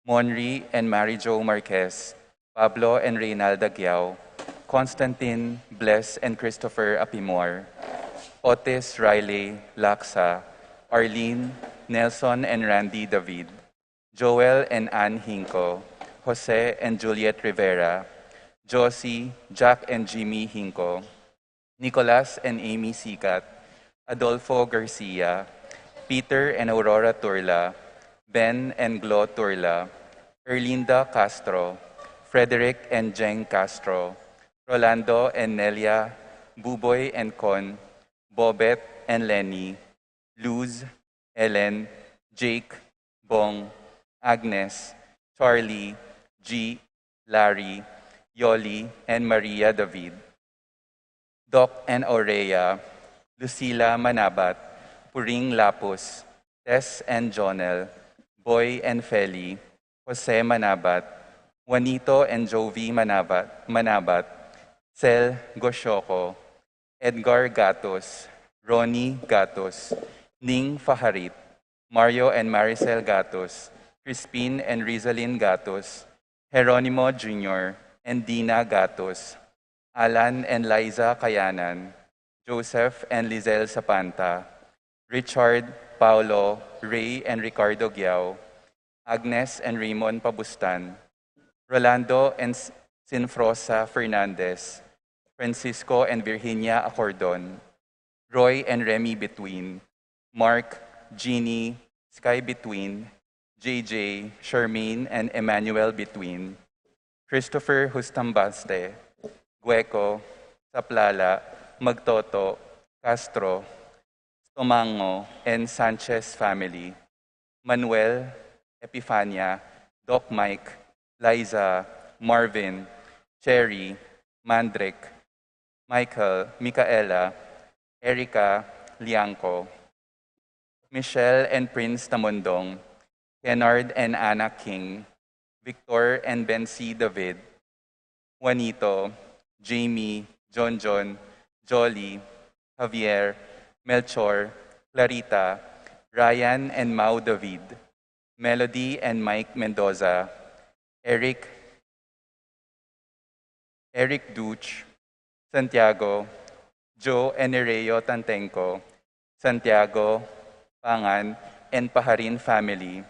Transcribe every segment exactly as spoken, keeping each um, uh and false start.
Monri and Mary Jo Marquez, Pablo and Reynalda Guiao, Constantine, Bless and Christopher Apimor, Otis, Riley, Laksa, Arlene, Nelson and Randy David, Joel and Ann Hinco, Jose and Juliet Rivera, Josie, Jack and Jimmy Hinco, Nicolas and Amy Sikat, Adolfo Garcia, Peter and Aurora Turla, Ben and Glo Turla, Erlinda Castro, Frederick and Jeng Castro, Rolando and Nelia, Buboy and Con, Bobet and Lenny, Luz, Ellen, Jake, Bong, Agnes, Charlie, G, Larry, Yoli, and Maria David, Doc and Aurea, Lucila Manabat, Puring Lapus, Tess and Jonel, Boy and Feli, Jose Manabat, Juanito and Jovi Manabat, Manabat, Sel Goshoco, Edgar Gatos, Ronnie Gatos, Ning Faharit, Mario and Maricel Gatos, Crispin and Rizalin Gatos, Jeronimo Junior and Dina Gatos, Alan and Liza Kayanan, Joseph and Lizelle Sapanta, Richard, Paulo, Ray and Ricardo Guiao, Agnes and Raymond Pabustan, Rolando and S-, Sinfrosa Fernandez, Francisco and Virginia Acordon, Roy and Remy Between, Mark, Jeannie, Sky Between, J J, Charmaine and Emmanuel Between, Christopher Hustambaste, Gueco, Saplala, Magtoto, Castro, Stomango and Sanchez family, Manuel, Epifania, Doc Mike, Liza, Marvin, Cherry, Mandrick, Michael, Micaela, Erica, Liangco, Michelle and Prince Tamundong, Kennard and Anna King, Victor and Bency David, Juanito, Jamie, Jonjon, Jolly, Javier, Melchor, Clarita, Ryan and Mau David, Melody and Mike Mendoza, Eric, Eric Duch, Santiago, Joe and Nereo Tantenco, Santiago, Pangan, and Paharin family,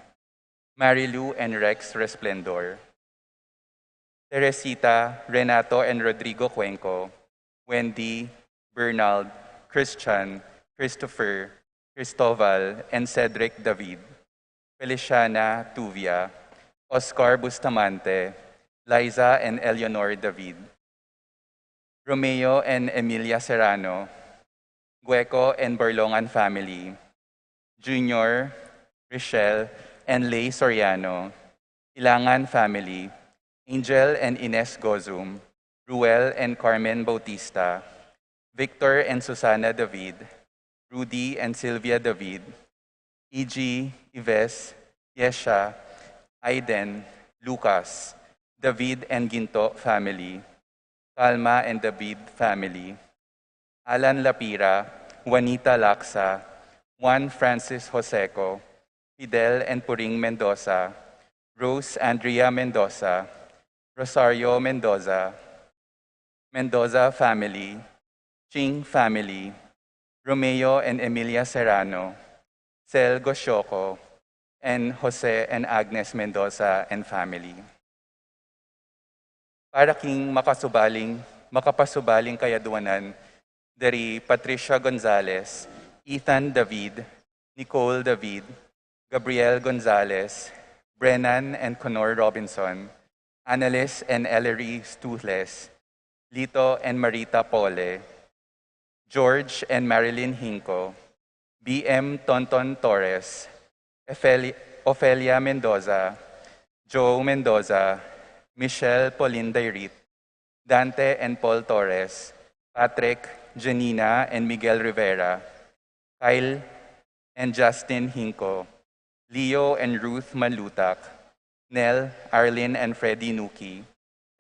Marilu and Rex Resplendor, Teresita, Renato and Rodrigo Cuenco, Wendy, Bernald, Christian, Christopher, Cristobal, and Cedric David, Feliciana Tuvia, Oscar Bustamante, Liza and Eleanor David, Romeo and Emilia Serrano, Gueco and Barlongan family, Junior, Richelle, and Lay Soriano, Ilangan family, Angel and Ines Gozum, Ruel and Carmen Bautista, Victor and Susana David, Rudy and Sylvia David, Iji, Ives, Yesha, Aiden, Lucas, David and Ginto family, Calma and David family, Alan Lapira, Juanita Laksa, Juan Francis Joseco, Fidel and Puring Mendoza, Rose Andrea Mendoza, Rosario Mendoza, Mendoza family, Ching family, Romeo and Emilia Serrano, Sel Goshoco, and Jose and Agnes Mendoza and family. Para king makasubaling, makapasubaling kayadwanan, dari Patricia Gonzalez, Ethan David, Nicole David, Gabriel Gonzalez, Brennan and Connor Robinson, Annalise and Ellery Stuhles, Lito and Marita Pole, George and Marilyn Hinco, B M Tonton Torres, Efeli-, Ofelia Mendoza, Joe Mendoza, Michelle Pauline Dairit, Dante and Paul Torres, Patrick, Janina and Miguel Rivera, Kyle and Justin Hinco, Leo and Ruth Manlutak, Nel, Arlene and Freddy Nuki,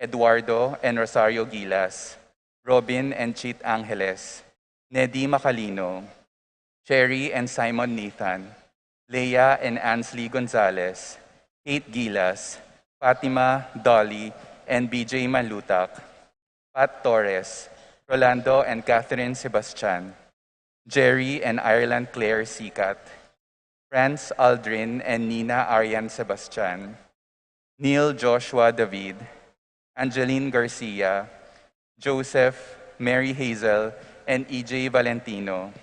Eduardo and Rosario Gilas, Robin and Chit Angeles, Nedi Macalino, Cherry and Simon Nathan, Leia and Ansley Gonzalez, Kate Gilas, Fatima, Dolly, and B J Manlutak, Pat Torres, Rolando and Catherine Sebastian, Jerry and Ireland Claire Sikat, Franz Aldrin and Nina Arian Sebastian, Neil Joshua David, Angeline Garcia, Joseph, Mary Hazel, and E J Valentino,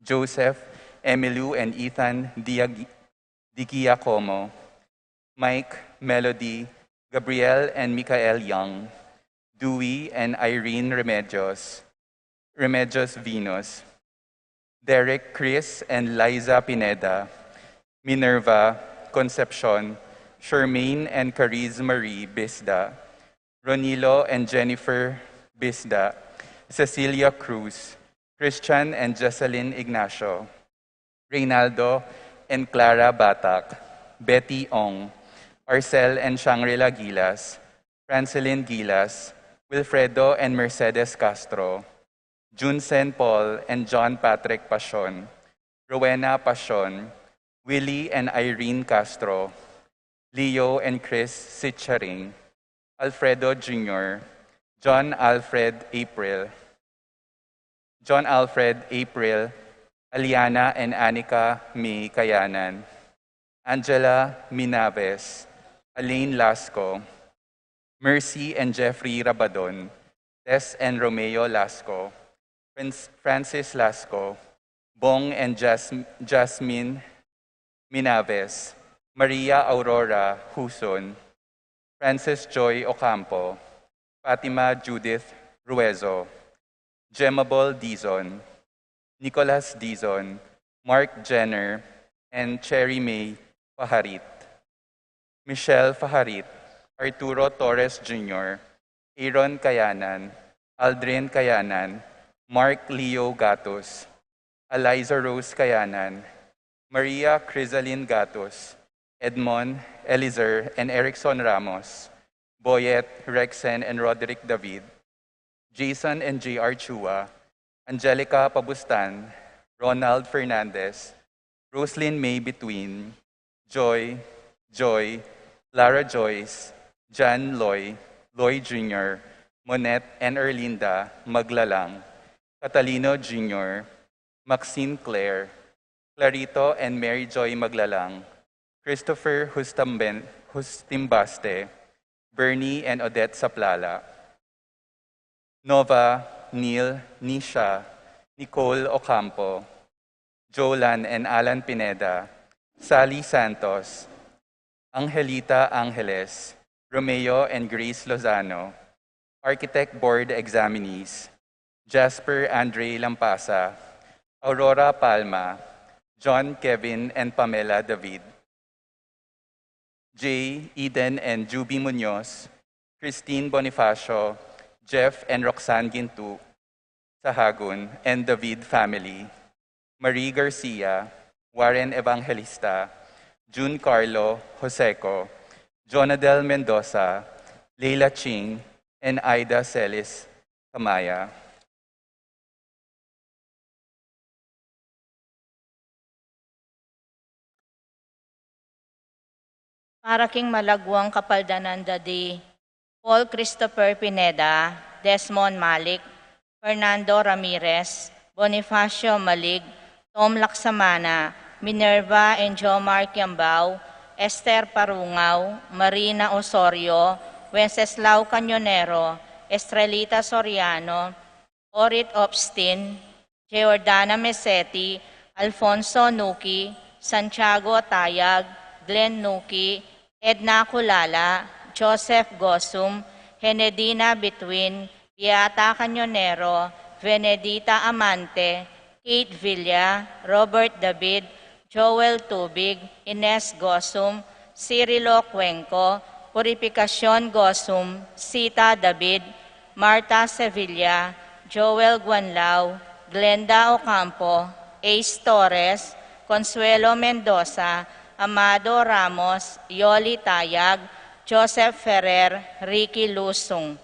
Joseph, Emilu and Ethan Diag- Di Giacomo, Mike, Melody, Gabriel and Michael Young, Dewey and Irene Remedios, Remedios Venus, Derek, Chris and Liza Pineda, Minerva, Concepcion, Charmaine and Cariz Marie Bisda, Ronilo and Jennifer Bisda, Cecilia Cruz, Christian and Jocelyn Ignacio, Reynaldo and Clara Batak, Betty Ong, Arcel and Shangri-La Gilas, Francelin Gilas, Wilfredo and Mercedes Castro, Junsen Paul and John Patrick Pasion, Rowena Pasion, Willie and Irene Castro, Leo and Chris Sicharing, Alfredo Junior, John Alfred April, John Alfred April, Aliana and Anika May Kayanan, Angela Minaves, Alain Lasco, Mercy and Jeffrey Rabadon, Tess and Romeo Lasco, Franc- Francis Lasco, Bong and Jas- Jasmine Minaves, Maria Aurora Huson, Francis Joy Ocampo, Fatima Judith Ruezo, Gemabol Dizon, Nicholas Dizon, Mark Jenner, and Cherry May Paharit, Michelle Faharit, Arturo Torres Junior, Aaron Kayanan, Aldrin Kayanan, Mark Leo Gatus, Eliza Rose Kayanan, Maria Crisalin Gatus, Edmond, Elizer, and Erickson Ramos, Boyet, Rexen, and Roderick David, Jason and J R Chua, Angelica Pabustan, Ronald Fernandez, Roslyn May Between, Joy, Joy, Lara Joyce, Jan Loy, Loy Junior, Monette and Erlinda Maglalang, Catalino Junior, Maxine Claire, Clarito and Mary Joy Maglalang, Christopher Hustamben, Hustimbaste, Bernie and Odette Saplala, Nova, Neil, Nisha, Nicole Ocampo, Jolan and Alan Pineda, Sally Santos, Angelita Angeles, Romeo and Grace Lozano, Architect Board Examinees, Jasper Andre Lampasa, Aurora Palma, John Kevin and Pamela David, Jay, Eden and Juby Munoz, Christine Bonifacio, Jeff and Roxanne Gintu, Sahagun and David family, Marie Garcia, Warren Evangelista, June Carlo Joseco, Jonadel Mendoza, Leila Ching, and Ida Celis Kamaya. Para king malagwang kapaldanan da di Paul Christopher Pineda, Desmond Malik, Fernando Ramirez, Bonifacio Malig, Tom Laksamana, Minerva and Jomar Kiambao, Esther Parungaw, Marina Osorio, Wenceslao Cañonero, Estrelita Soriano, Orit Opstin, Jordana Meseti, Alfonso Nuki, Santiago Tayag, Glenn Nuki, Edna Culala, Joseph Gosum, Henedina Between, Beata Cañonero, Venedita Amante, Kate Villa, Robert David, Joel Tubig, Ines Gosum, Cirilo Cuenco, Purificacion Gosum, Sita David, Marta Sevilla, Joel Guanlao, Glenda Ocampo, Ace Torres, Consuelo Mendoza, Amado Ramos, Yoli Tayag, Joseph Ferrer, Ricky Lusung,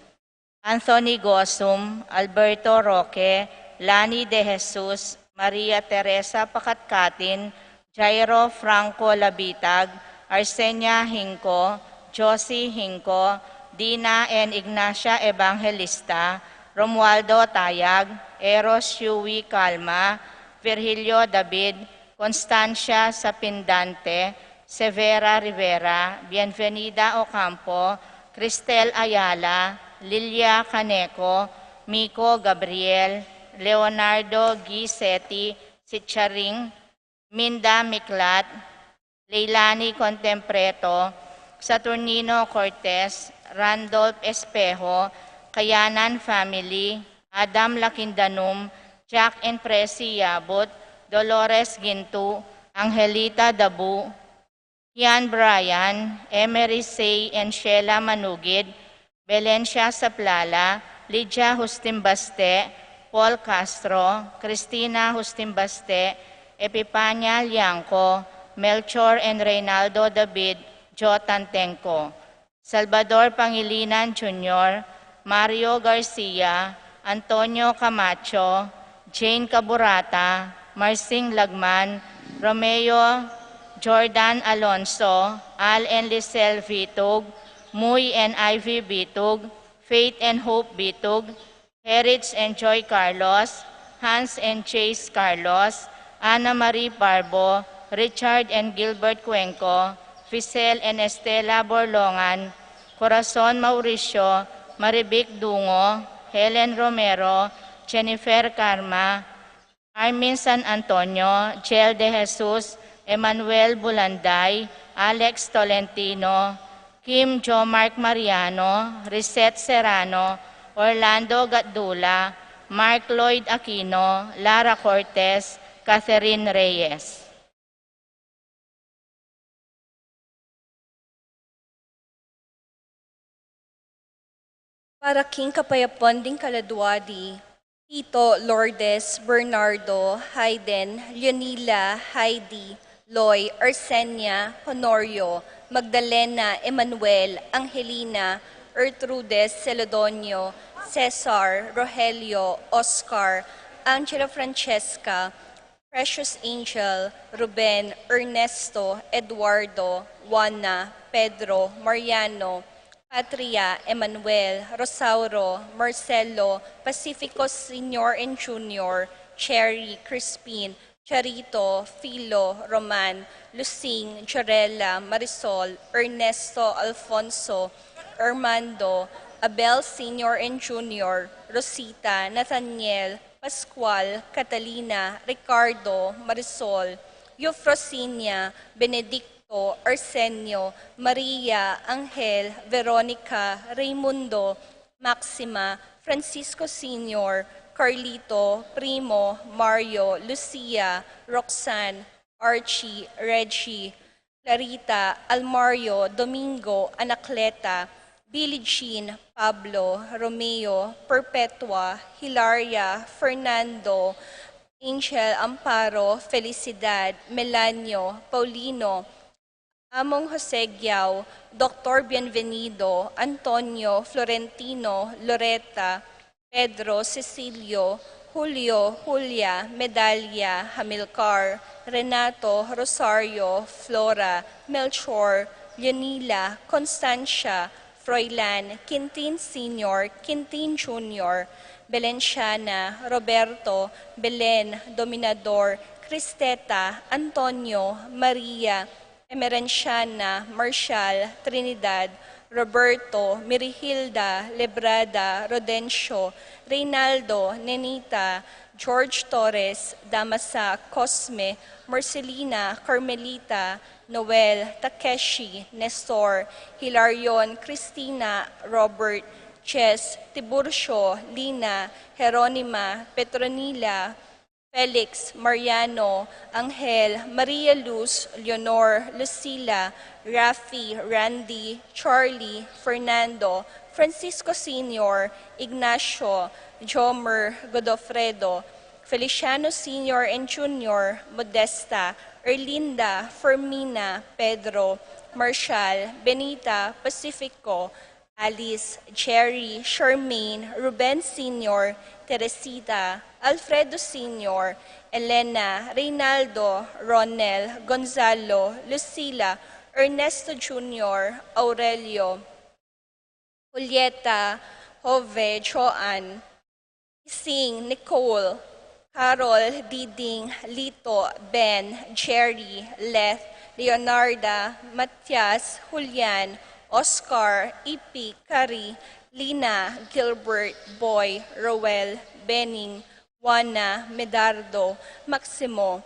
Anthony Gosum, Alberto Roque, Lani De Jesus, Maria Teresa Pakatkatin, Jairo Franco Labitag, Arsenia Hinco, Josie Hinco, Dina and Ignacia Evangelista, Romualdo Tayag, Eros Shui Calma, Virgilio David, Constancia Sapindante, Severa Rivera, Bienvenida Ocampo, Cristel Ayala, Lilia Caneco, Miko Gabriel, Leonardo Gisetti, Sicharing, Minda Miklat, Leilani Contempreto, Saturnino Cortez, Randolph Espejo, Kayanan family, Adam Lakindanum, Jack and Presi Yabut, Dolores Gintu, Angelita Dabu, Ian Bryan, Emery Say and Sheila Manugid, Belencia Saplala, Lydia Hustin Baste, Paul Castro, Cristina Hustin Baste, Epipania Liangco, Melchor and Reynaldo David, Joe Tantengco, Salvador Pangilinan Junior, Mario Garcia, Antonio Camacho, Jane Caburata, Marsing Lagman, Romeo, Jordan Alonso, Al and Lisel Vitug, Muy and Ivy Vitug, Faith and Hope Vitug, Herits and Joy Carlos, Hans and Chase Carlos, Ana Marie Barbo, Richard and Gilbert Cuenco, Fisel and Estela Borlongan, Corazon Mauricio, Marivic Dungo, Helen Romero, Jennifer Carma, Armin San Antonio, Jel De Jesus, Emmanuel Bulanday, Alex Tolentino, Kim Jo Mark Mariano, Reset Serrano, Orlando Gatdula, Mark Lloyd Aquino, Lara Cortez, Catherine Reyes. Para king kapayapan ding kaladua di Tito, Lourdes, Bernardo, Hayden, Leonila, Heidi, Loy, Arsenia, Honorio, Magdalena, Emmanuel, Angelina, Ertrudes, Celedonio, Cesar, Rogelio, Oscar, Angela Francesca, Precious Angel, Ruben, Ernesto, Eduardo, Juana, Pedro, Mariano, Patria, Emmanuel, Rosauro, Marcelo, Pacifico Senior and Junior, Cherry, Crispin, Charito, Filo, Roman, Lucing, Jorella, Marisol, Ernesto, Alfonso, Armando, Abel Senior and Junior, Rosita, Nathaniel, Pascual, Catalina, Ricardo, Marisol, Eufrosinia, Benedicto, Arsenio, Maria, Angel, Veronica, Raimundo, Maxima, Francisco Senior, Carlito, Primo, Mario, Lucia, Roxanne, Archie, Reggie, Clarita, Almario, Domingo, Anacleta, Billie Jean, Pablo, Romeo, Perpetua, Hilaria, Fernando, Angel, Amparo, Felicidad, Melanio, Paulino, Among Jose Giao, Doktor Bienvenido, Antonio, Florentino, Loreta, Pedro, Cecilio, Julio, Julia, Medalia, Hamilcar, Renato, Rosario, Flora, Melchor, Leonila, Constancia, Froilan, Quintin Senior, Quintin Junior, Belenciana, Roberto, Belen, Dominador, Cristeta, Antonio, Maria, Emerenciana, Marshall, Trinidad, Roberto, Mirihilda, Lebrada, Rodencio, Reynaldo, Nenita, George Torres, Damasa, Cosme, Marcelina, Carmelita, Noel, Takeshi, Nestor, Hilarion, Cristina, Robert, Jess, Tiburcio, Lina, Jeronima, Petronila, Felix, Mariano, Angel, Maria Luz, Leonor, Lucila, Rafi, Randy, Charlie, Fernando, Francisco Senior, Ignacio, Jomer, Godofredo, Feliciano Senior and Junior, Modesta, Erlinda, Fermina, Pedro, Marshall, Benita, Pacifico, Alice, Jerry, Charmaine, Ruben Senior, Teresita, Alfredo Senior, Elena, Reynaldo, Ronel, Gonzalo, Lucila, Ernesto Junior, Aurelio, Julieta, Jove, Joan, Ising, Nicole, Carol, Diding, Lito, Ben, Jerry, Leth, Leonarda, Matias, Julian, Oscar, Ipi, Kari, Lina, Gilbert, Boy, Roel, Bening, Juana, Medardo, Maximo,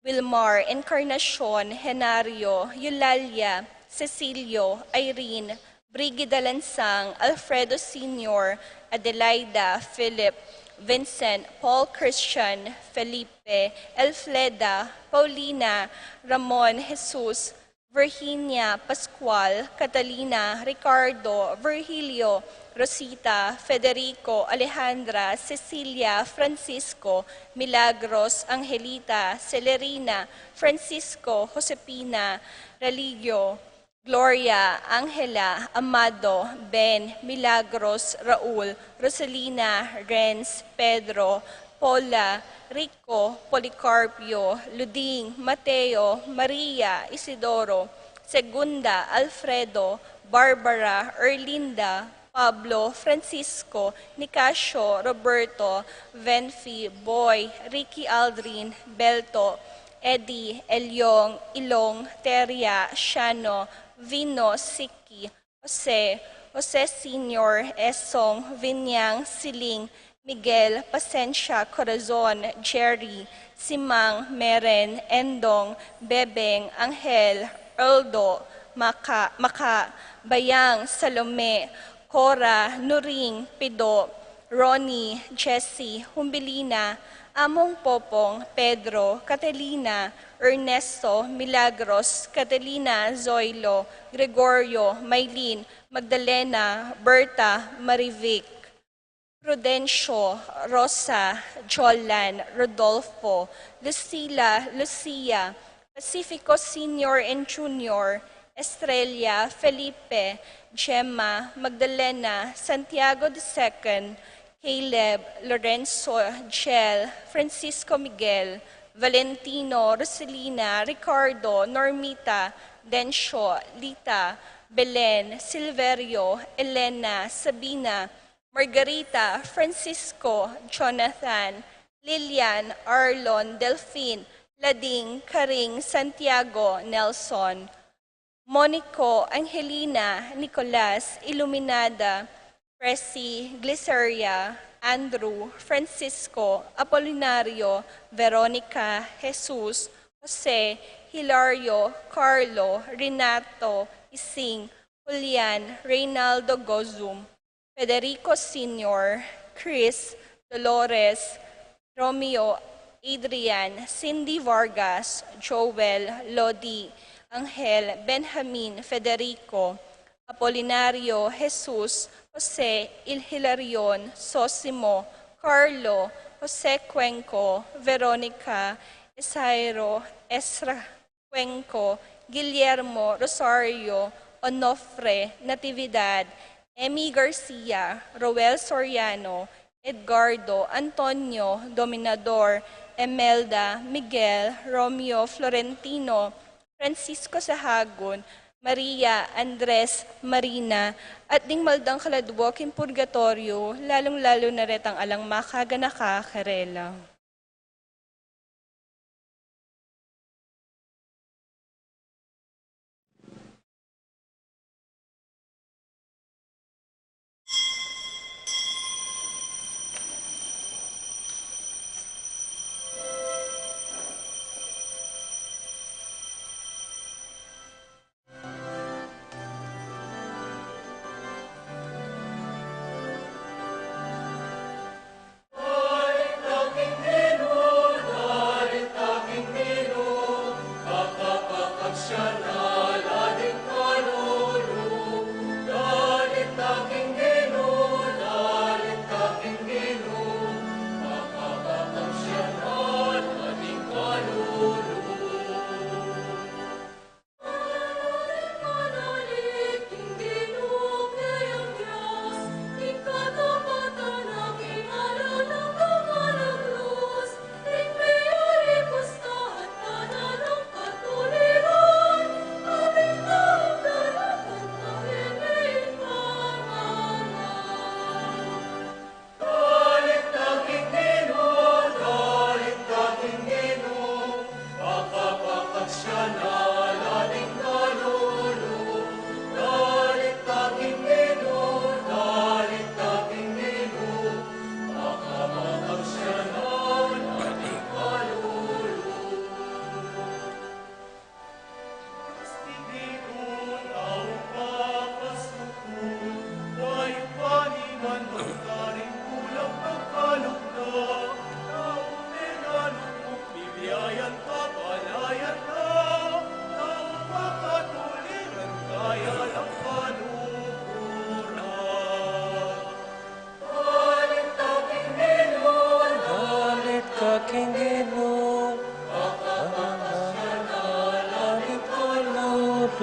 Wilmar, Encarnacion, Henario, Eulalia, Cecilio, Irene, Brigida Lansang, Alfredo Senior, Adelaida, Philip, Vincent, Paul Christian, Felipe, Elfleda, Paulina, Ramon, Jesus, Virginia, Pascual, Catalina, Ricardo, Virgilio, Rosita, Federico, Alejandra, Cecilia, Francisco, Milagros, Angelita, Celerina, Francisco, Josepina, Religio, Gloria, Angela, Amado, Ben, Milagros, Raul, Rosalina, Renz, Pedro, Paula, Rico, Policarpio, Luding, Mateo, Maria, Isidoro, Segunda, Alfredo, Barbara, Erlinda, Pablo, Francisco, Nicasio, Roberto, Venfi, Boy, Ricky, Aldrin, Belto, Eddie, Elyong, Ilong, Teria, Shano, Vino, Siki, Jose, Jose Senior, Esong, Vinyang, Siling, Miguel, Pasensia, Corazon, Jerry, Simang, Meren, Endong, Bebeng, Angel, Erldo, Maka, Maka, Bayang, Salome, Cora, Nuring, Pido, Ronnie, Jessie, Humbilina, Among Popong, Pedro, Catalina, Ernesto, Milagros, Catalina, Zoilo, Gregorio, Maylin, Magdalena, Berta, Marivic, Prudencio, Rosa, Jolan, Rodolfo, Lucila, Lucia, Pacifico Senior and Junior, Estrella, Felipe, Gemma, Magdalena, Santiago the second, Caleb, Lorenzo, Jel, Francisco, Miguel, Valentino, Rosalina, Ricardo, Normita, Dencio, Lita, Belen, Silverio, Elena, Sabina, Margarita, Francisco, Jonathan, Lilian, Arlon, Delfin, Lading, Karing, Santiago, Nelson, Monico, Angelina, Nicolas, Iluminada, Presi, Gliceria, Andrew, Francisco, Apolinario, Veronica, Jesus, Jose, Hilario, Carlo, Renato, Ising, Julian, Reynaldo Gozum, Federico Senior, Chris, Dolores, Romeo, Adrian, Cindy Vargas, Joel, Lodi, Angel, Benjamin, Federico, Apolinario, Jesus, Jose, Il Hilarion, Sosimo, Carlo, Jose Cuenco, Veronica, Esairo, Ezra, Cuenco, Guillermo, Rosario, Onofre, Natividad, Emmy Garcia, Roel Soriano, Edgardo, Antonio, Dominador, Emelda, Miguel, Romeo, Florentino, Francisco Sahagun, Maria, Andres, Marina, at ding maldang kaladua king purgatoryo, lalung-lalu na retang alang makaganaka karela.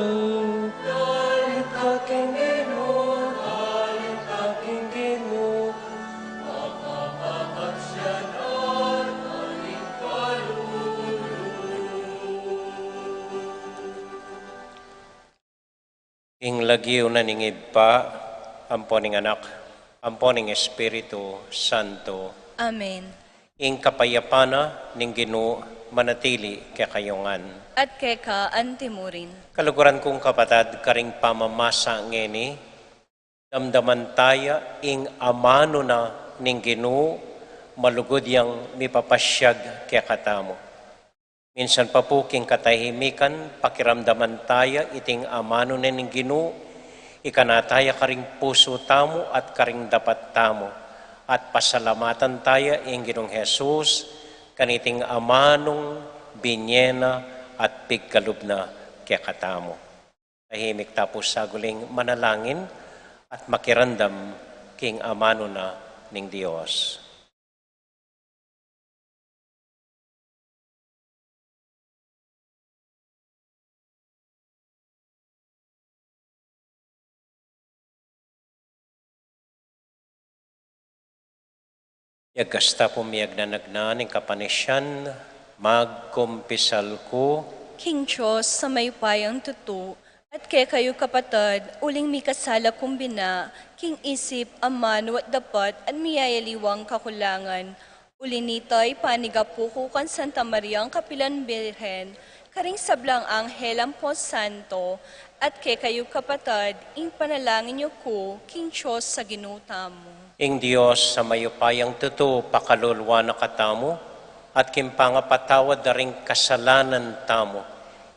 Dalit ka king Ginu, dalit ka king Ginu, makapakat siya na king kalulu. King lagyu na ning Ibpa, ampo ning Anak, ampo ning Espiritu Santo. Amen. Ing kapayapan na ning Ginu manatili kekayu ngan. At keka antimurin. Kaluguran kung kapatad, karing pamamasa ngeni, damdaman taya ing amanu na ning Ginu, malugud yang mipapasyag kekatamu. Minsan pa pu king katahimikan, pakiramdaman taya iting amanu na ning Ginu, ikana taya karing pusu tamu at karing dapat tamu, at pasalamatan taya ing Ginung Jesus, kaniting amanung binye na at pigkalub na kekatamu. Tahimik ta pu saguling manalangin at makiramdam king amanu na ning Dios. Yagasta pung miyagnanagnan ing kapanisian, magkumpisal ku king Dios a mayupayang tutu, at kekayu kapatad, uling mikasala kung bina, king isip, amanu at dapat, at miyayaliwang kakulangan. Uli nita, ipanigapu ku kang Santa Mariang kapilan Birhen, karing sablang anghel ampong santo, at kekayu kapatad, ipanalangin yu ku king Dios a Ginu tamu. Ing Dios a mayupayang tutu pakalulu na katamu, at king pangapatawad da ring kasalanan tamu,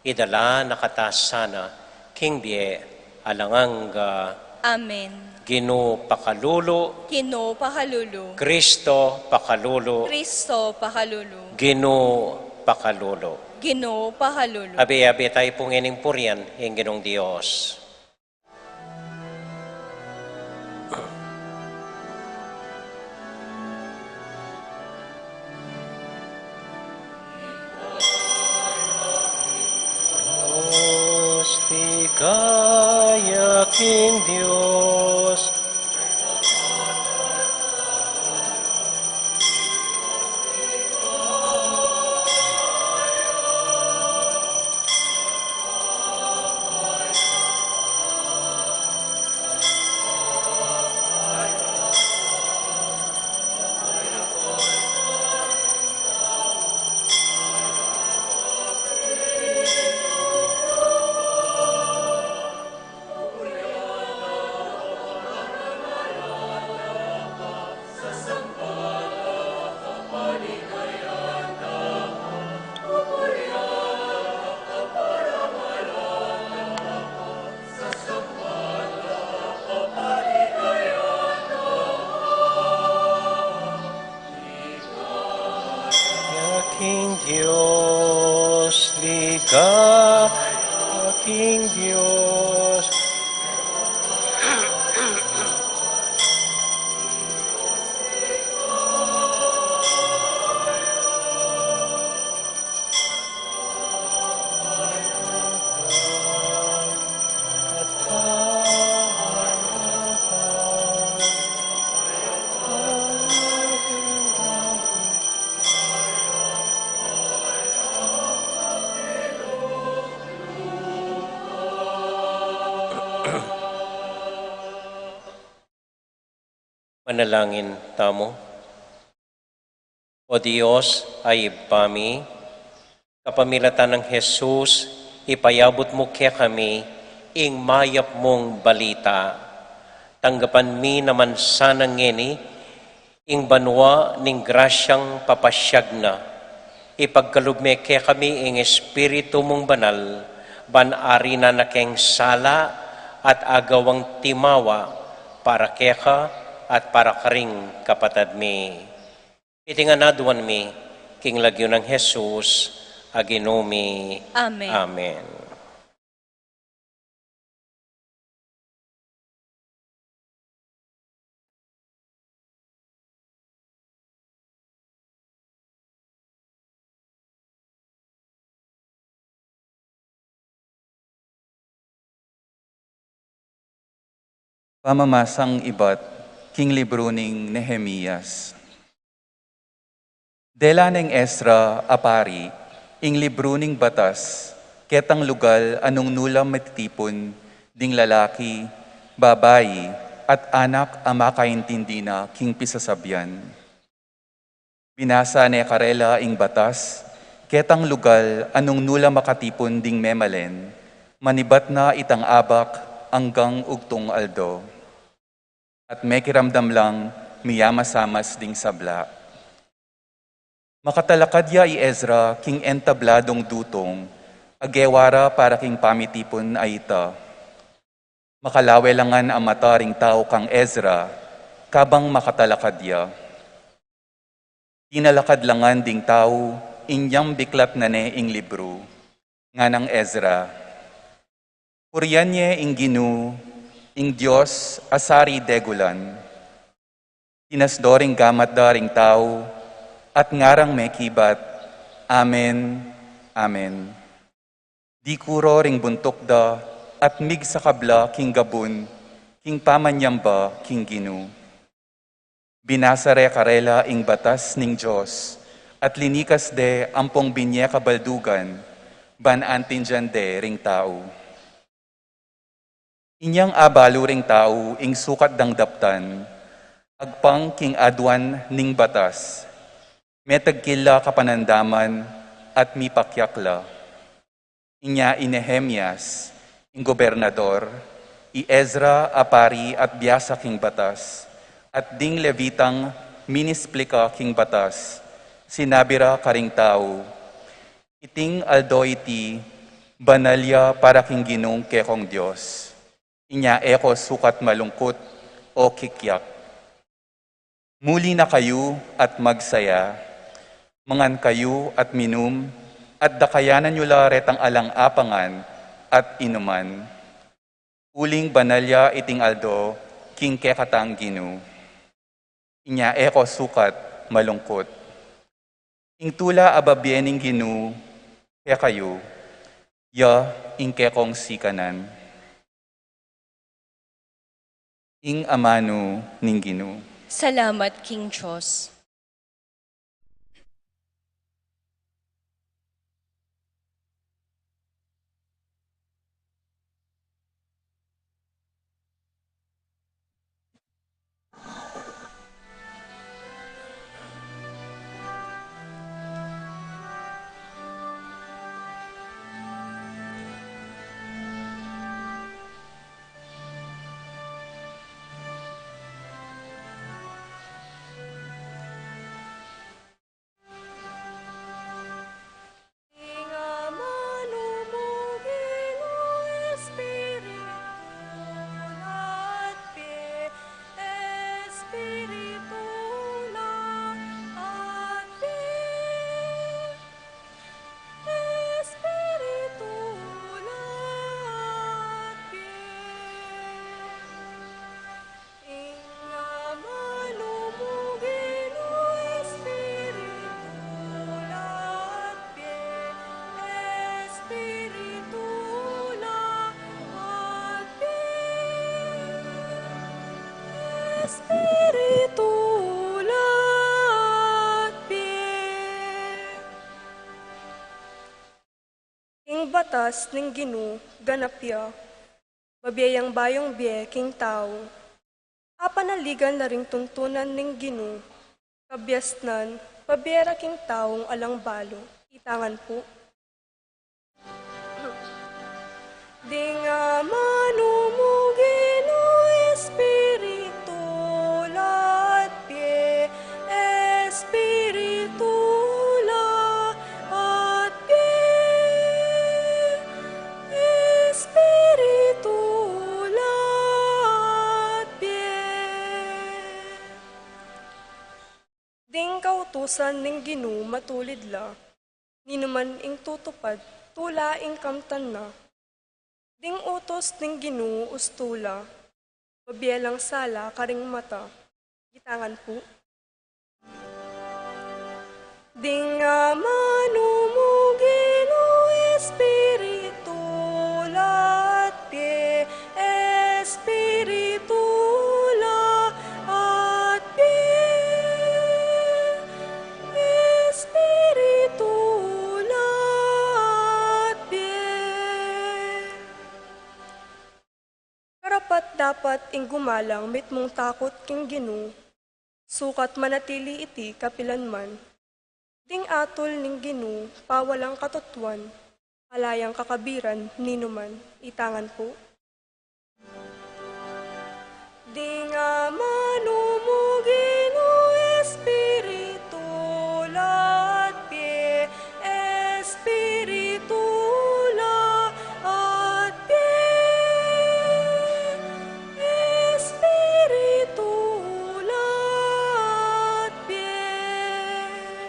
idala na kata sana king bie alang angga. Amen. Ginu pakalulu. Ginu pakalulu. Kristo pakalulu. Kristo pakalulu. Ginu pakalulu. Ginu pakalulu. Abe-abe tayu pu ngening purian ing Ginung Dios. Dios, ligaya king Dios. King Dios, ligaya king Dios. Manalangin tamu. O Dios a Ibpa mi, kapamilatan nang Jesus, ipayabut mu kekami ing mayap mung balita. Tanggapan mi naman sana ngeni ing banua ning grasyang papasyag na. Ipagkalub me kekami ing Espiritu mung Banal, ban arinan na keng sala at agawang timawa para keka at para karing kapatad mi. Iti ngan aduan mi king lagyu nang Jesus a Ginu mi. Amen. Amen. Pamamasang ibat king libru ning Nehemias. Dela neng Ezra a pari ing libru ning batas, ketang lugal a nung nu la matitipun ding lalaki, babai, at anak a makaintindi na king pisasabian. Binasa ne karela ing batas, ketang lugal a nung nu la makatipun ding memalen, manibat na itang abak anggang ugtung aldo. At mekiramdam lang miyamasamas ding sabla. Makatalakad ya i Ezra king entabladung dutung a gewa ra para king pamitipun a ita. Makalawe la ngan a mata ring tau kang Ezra, kabang makatalakad ya. Tinalakad la ngan ding tau inyang biklat na ne ing libru, nganang Ezra. Purian ye ing Ginu, ing Dios a sari degulan. Tinasdo ring gamat da ring tau, at ngarang mekibat, Amen, Amen. Dikuro ring buntuk da, at migsakab la king gabun king pamanyamba king Ginu. Binasa re karela ing batas ning Dios, at linikas de ampong binye kabaldugan, ban antindian de ring tau. Inyang abalu ring tau ing sukat dang daptan, agpang king aduan ning batas, metagkil la kapanandaman at mipakyak la. Inya i Nehemias, ing gobernador, i Ezra a pari at biasa king batas, at ding Levitang minisplika king batas, sinabi ra karing tau, Iting aldo iti, banal ya para king Ginung kekong Dios. Inya e ko sukat malungkut o kikyak. Muli na kayu at magsaya. Mangan kayu at minum, at dakayanan yu la retang alang apangan at inuman. Uling banal ya iting aldo king kekatang Ginu. Inya e ko sukat malungkut. Ing tula a babie ning Ginu kekayu, ya ing kekong sikanan. Ing amanu ning Ginu. Salamat king Dios. Ing amanu mu Ginu, Espiritu la at bie, Espiritu la at bie, Espiritu la at bie. Ing batas ning Ginu ganap ya, babie yang bayung bie king tau. Apanaligan la ring tuntunan ning Ginu, kabiasnan, babie ra king taung alang balu. Itangan pu. Ding amanu mu Ginu, Espiritu la at bie, Espiritu la at bie, Espiritu la at bie. Ding kautusan ning Ginu matulid la, ninuman ing tutupad, tula ing kamtan na. Ding utus ning Ginu ustu la, babie lang sala karing mata. Itangan pu. Ding amanu mu Ginu, Espiritu la at bie, Espiritu Dapat-dapat ing gumalang mitmung takut king Ginu, sukat manatili iti kapilanman. Ding atul ning Ginu pawalang katutuan, ala yang kakabiran ninuman. Itangan pu. Ding amanu mu Ginu, Espiritu la at pie, Espiritu la at pie, Espiritu la at pie.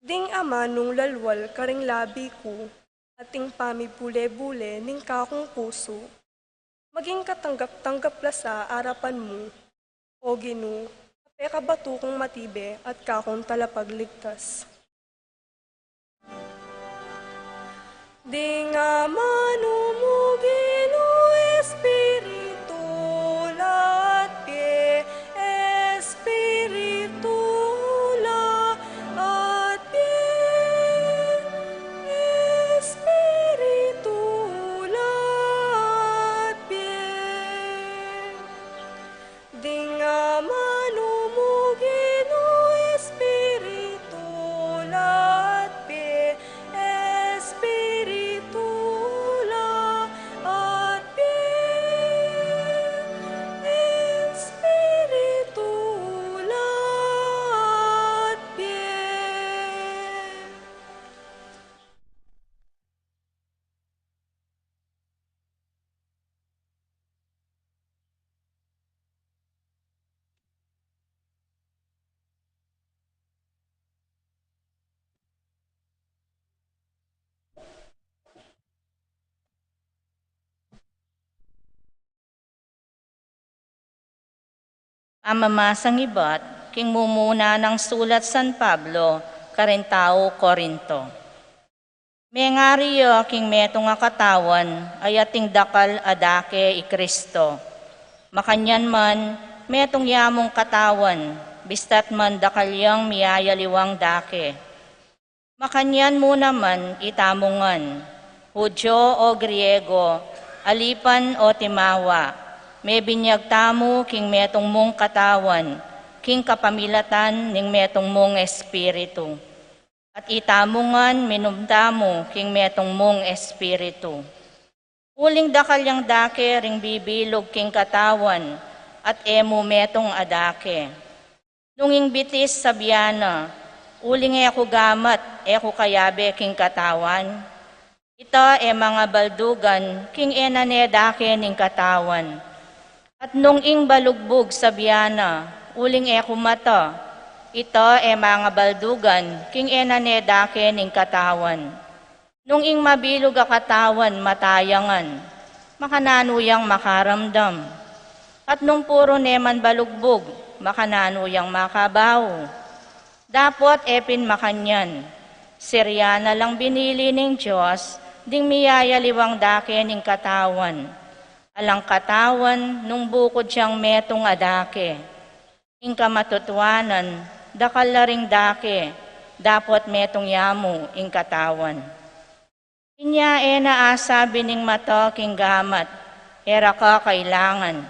Ding amanung lalwal karing labi ku, at ing pamibule-bule ning kakung pusu, maging katanggap-tanggap la sa arapan mu, O Ginu, a pekabatu kung matibe at kakung talapagligtas. Ding amanu mu Ginu, Espiritu la at pie, Espiritu la at pie, Espiritu la at pie. Ding amanu mu Ginu, Espiritu la at pie, Espiritu la at pie, Espiritu la at pie. Pamamasang ibat king mumuna nang sulat San Pablo karing tau Corinto. Mengari ya king metung a katawan a ating dakal a dake i Kristo. Makanyan man, metung yamung katawan, bista't man dakal yang miyayaliwang dake. Makanyan mu naman itamu ngan, Hudyo o Griego, alipan o timawa, mebinyag tamu king metung mung katawan, king kapamilatan ning metung mung Espiritu. At itamu ngan minum tamu king metung mung Espiritu. Uling dakal yang dake ring bibilug king katawan, at e mu metung a dake. Nung ing bitis sabian na, "Uling e ku gamat, e ku kayabe king katawan," ita e mangabaldugan king e na ne dake ning katawan. At nung ing balugbug sabian na, "Uling e ku mata," ita e mangabaldugan king e na ne dake ning katawan. Nung ing mabilug a katawan mata ya ngan, makananu yang makaramdam? At nung puru ne man balugbug, makananu yang makabau? Dapot e pin makanyan, sirya na lang binili ning Dios ding miyayaliwang dake ning katawan. Alang katawan nung bukud yang metung a dake. Ing kamatutuanan, dakal la ring dake, dapot metung ya mu ing katawan. Inya e na asabi ning mata king gamat, "E ra ka kailangan."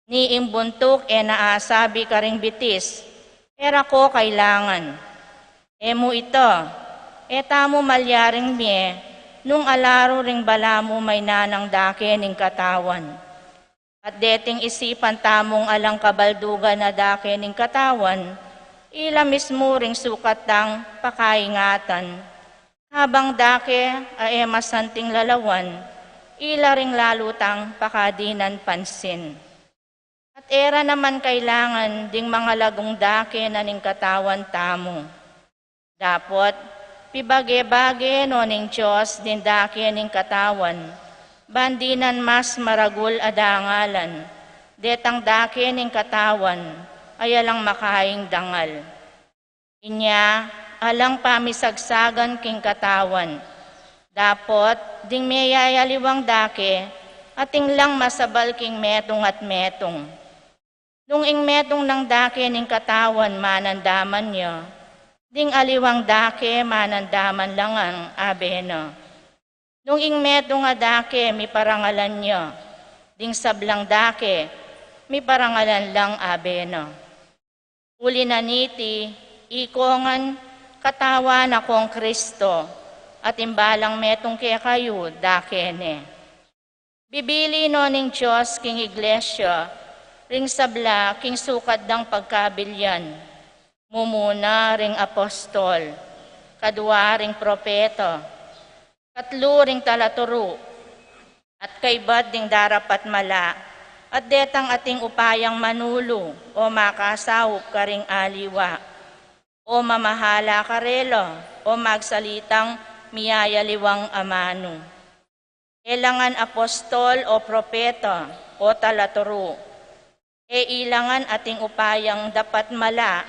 Ni ing buntuk e na asabi karing bitis, "E ra ko kailangan." E mu ita, e tamu malyaring mie, nung alaru ring balamu maynanang dake ning katawan. At deting isipan tamung alang kabaldugan a dake ning katawan, ila mismu ring sukat tang pakaingatan. Kabang dake a e masanting lalawan, ila ring lalu tang pakadinan pansin. At e ra naman kailangan ding mangalagung dake na ning katawan tamu. Dapot, pibage-bage no ning Dios ding dake ning katawan, ban dinan mas maragul a dangalan, detang dake ning katawan, a alang makaing dangal. Inya, alang pamisagsagan king katawan. Dapot, ding miyayaliwang dake, atin lang masabal king metung at metung. Nung ing metung nang dake ning katawan manandaman ya, ding aliwang dake manandaman la ngan, abe na. Nung ing metung a dake miparangalan ya, ding sablang dake miparangalan lang abe na. Uli na niti, ikongan katawan na kong Kristo, at ing balang metung kekayu dake ne. Bibili no ning Dios king Iglesia ring sabla king sukat dang pagkabilian, mumuna ring apostol, kadua ring propeta, katlu ring talaturu, at kaybat ding darapat mala, at detang ating upayang manulu o makasaup karing aliwa, o mamahala karela, o magsalitang miyayaliwang amanu. E la ngan apostol o propeta o talaturu, e la ngan ating upayang dapat mala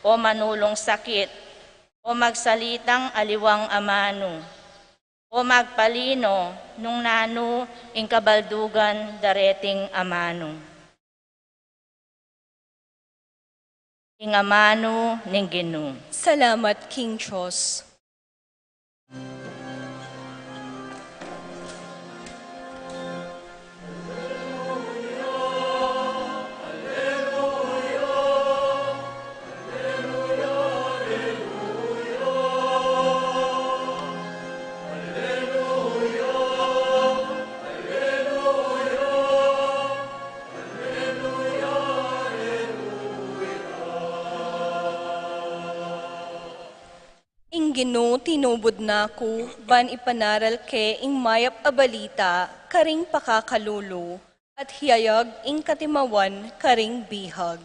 o manulung sakit, o magsalitang aliwang amanu, o magpalino nung nanu ing kabaldugan dareting amanu. Ing amanu ning Ginu. Salamat king Dios. Ing Ginu tinubud na ku ban ipanaral ke ing mayap a balita karing pakakalulu at hiyayag ing katimawan karing bihag.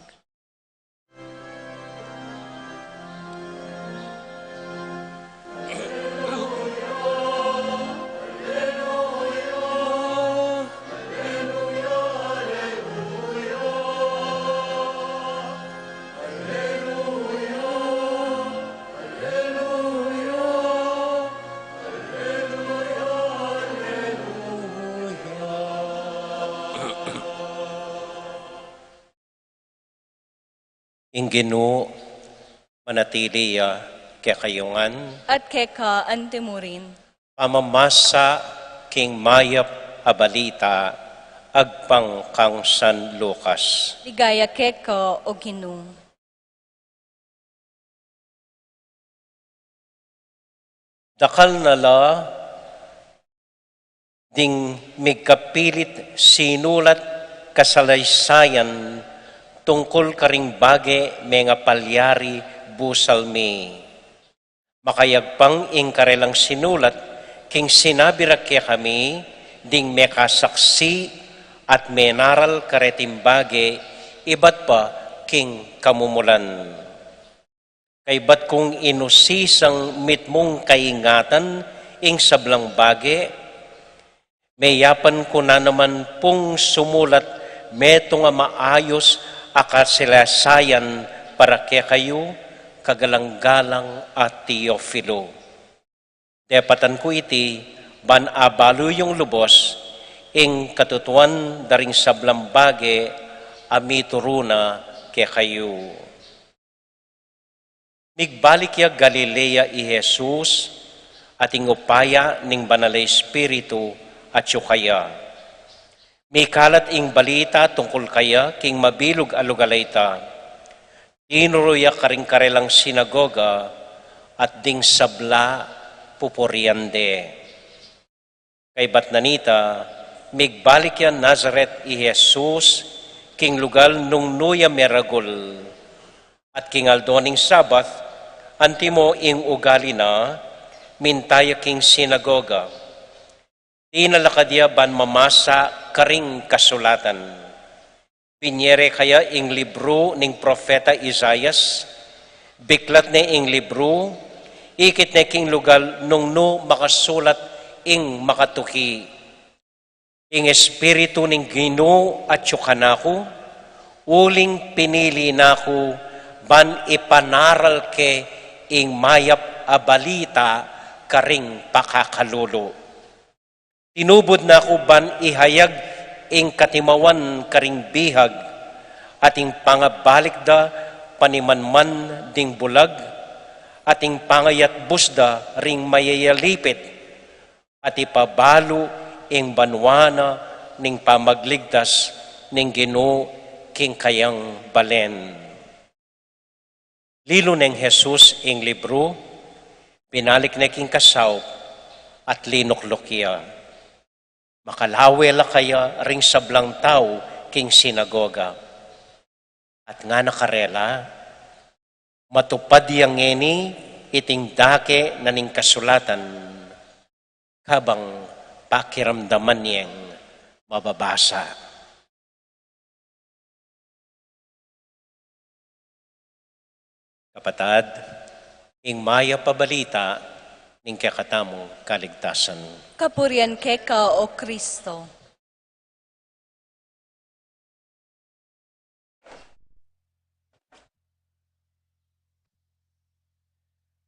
Ing Ginu manatili ya kekayu ngan. At keka antimurin. Pamamasa king mayap a balita agpang kang San Lucas. Ligaya keka, o Ginu. Dakal na la ding migkapilit sinulat kasalaisayan tungkul karing bage mengapalyari busal mi. Makayagpang ing karelang sinulat king sinabi ra kekami ding mekasaksi at menaral kareting bage ibat pa king kamumulan. Kaybat kung inusisang mitmung kaingatan ing sablang bage, meyapan ku na naman pung sumulat metung a maayus a kasalaisayan para kekayu, kagalang-galang a Teofilo. Depatan ku iti ban abalu yung lubos ing katutuan da ring sablang bage a mituru na kekayu. Migbalik ya Galilea i Jesus, at ing upaya ning Banal a Espiritu atyu kaya. Mikalat ing balita tungkul kaya king mabilug a lugal a ita. Tinuru ya karing karelang sinagoga, at ding sabla pupurian de. Kaybat na nita, migbalik ya Nazaret i Jesus king lugal nung nu ya meragul. At king aldo ning Sabat, antimo ing ugali na, minta ya king sinagoga. Tinalakad ya ban mamasa karing kasulatan. Pinyere kaya ing libru ning propeta Isaias, biklat ne ing libru, ikit ne king lugal nung nu makasulat ing makatuki. Ing Espiritu ning Ginu atyu kanaku, uling pinili na ku ban ipanaral ke ing mayap a balita karing pakakalulu. Tinubud na ku ban ihayag ing katimawan karing bihag, at ing pangabalik da panimanman ding bulag, at ing pangayatbus da ring mayayalipit, at ipabalu ing banua na ning pamagligtas ning Ginu king kayang balen. Lilu neng Jesus ing libru, binalik ne king kasaup, at linukluk ya. Makalawe la kaya ring sablang tau king sinagoga? At ngana karela, matupad ya ngeni iting dake na ning kasulatan, kabang pakiramdaman yeng mababasa. Kapatad, ing mayap a balita ning kekatamung kaligtasan. Kapurian keka, O Kristo.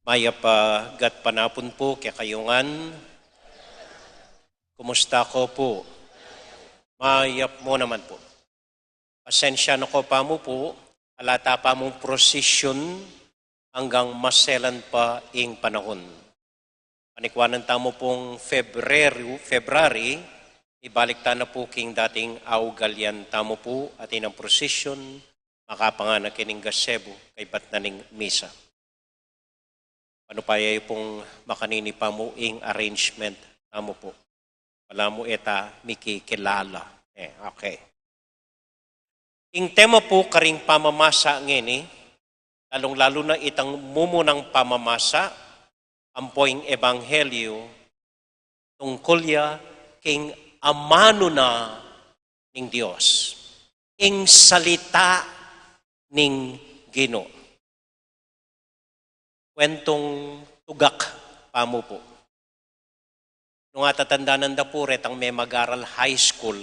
Mayap a gatpanapun pu kekayu ngan. Kumusta ko pu? Mayap mu naman pu. Pasensya na ko pamu pu, ala ta pamung prosesyon anggang maselan pa ing panahun. Panikwanan tamu pung Febreru, February, ibalik ta na pu king dating augalian tamu pu, atin ing prosesyon, makapanganak ining gazebo, kaybat na ning misa. Panupaya yu pung makanini pamu ing arrangement tamu pu. Balamu e ta mikikilala. E, okay. Ing tema pu karing pamamasa ngeni, lalung-lalu na itang mumunang pamamasa, ampo ing ebanghelyo, tungkul ya king amanu na ning Dios, ing salita ning Ginu. Kwentong tugak pamu pu. Nung atatandanan da pu retang memagaral high school,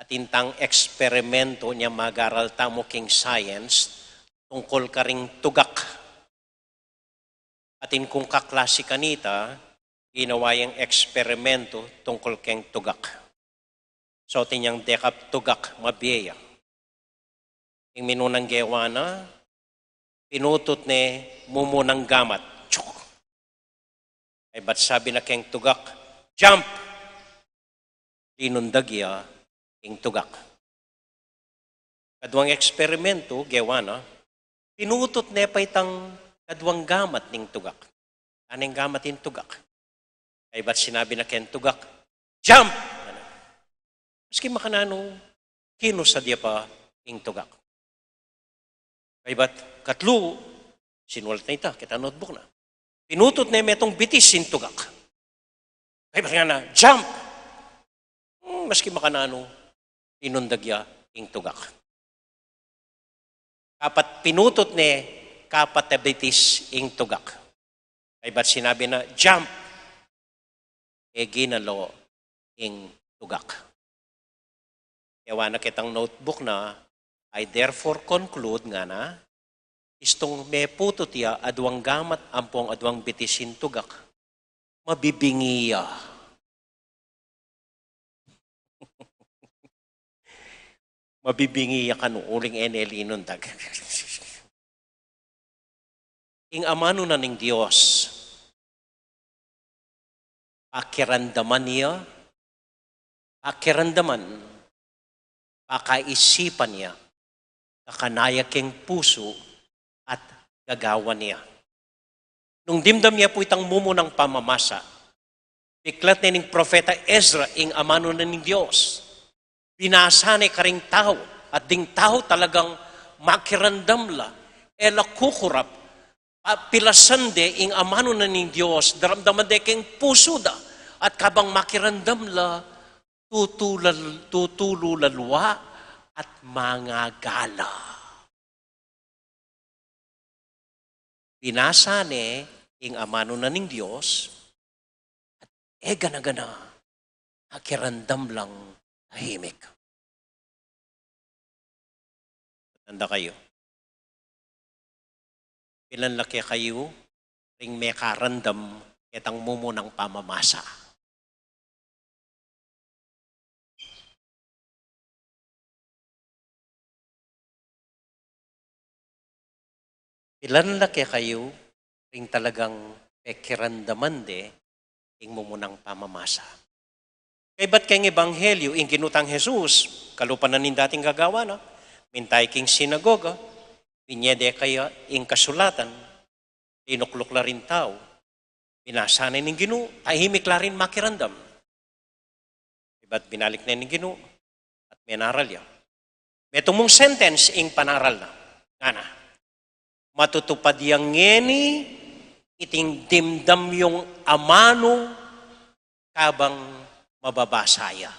atin tang eksperimento nya magaral tamu king science, tungkul karing tugak. Atin kung kaklasi kanita, ginawa yang eksperimento tungkul keng tugak. So, atin yang dekap tugak, mabie ya. Ing minunang gewa na, pinutut ne mumunang gamat. Chuk! Kaybat sabi na keng tugak, "Jump!" Linundag ya ing tugak. Kaduang eksperimento, gewa na, pinutut ne pa itang kaduang gamat ning tugak. Aneng gamat ing tugak? Kaybat sinabi na keng tugak, "Jump!" Makananu, kinusad ya pa ing tugak. Kaybat katlu, sinulat na ita, ketang notebook na. Pinutut ne metung bitis ing tugak. Kaybat ngana, "Jump!" Hmm, maski makananu, linundag ya ing tugak. Kapat pinutut ne, kapat a bitis ing tugak. Kaybat sinabi na, "Jump!" E ginalo ing tugak. Kewa na ketang notebook na, "I therefore conclude," ngana, "istung meputut ya aduang gamat ampong aduang bitis ing tugak, mabibingi ya." Mabibingi ya kanu uling e ne linundag. Ing amanu na ning Dios, pakiramdaman ya, pakiramdaman, pakaisipan ya, kakanaya keng pusu at gagawan ya. Nung dimdam ya pu itang mumunang pamamasa, piklat ne ning propeta Ezra ing amanu na ning Dios. Binasa ne karing tau, at ding tau talagang makiramdam la, e la kukurap, a, pilasan de ing amanu na ning Dios, daramdaman de keng pusu da, at kabang makiramdam la, tutulal-, tutulu la lua at mangagala. Binasa ne ing amanu na ning Dios, at e gana-gana, akiramdam lang tahimik. Tanda kayu. Pilan la kekayu ring mekaramdam ketang mumunang pamamasa? Pilan la kekayu ring talagang pekiramdaman de ing mumunang pamamasa. Kaybat keng Ebanghelyo, ing Ginu tang Jesus, kalupa na ning dating gagawan na, minta ya king sinagoga, binye de kaya ing kasulatan, tinukluk la ring tau, binasa na ning Ginu, tahimik la ring makiramdam. Ibat binalik na ning Ginu, at menaral ya. Metung mung sentence ing panaral na. Ngana, matutupad ya ngeni iting dimdam yung amanu kabang mababasa ya.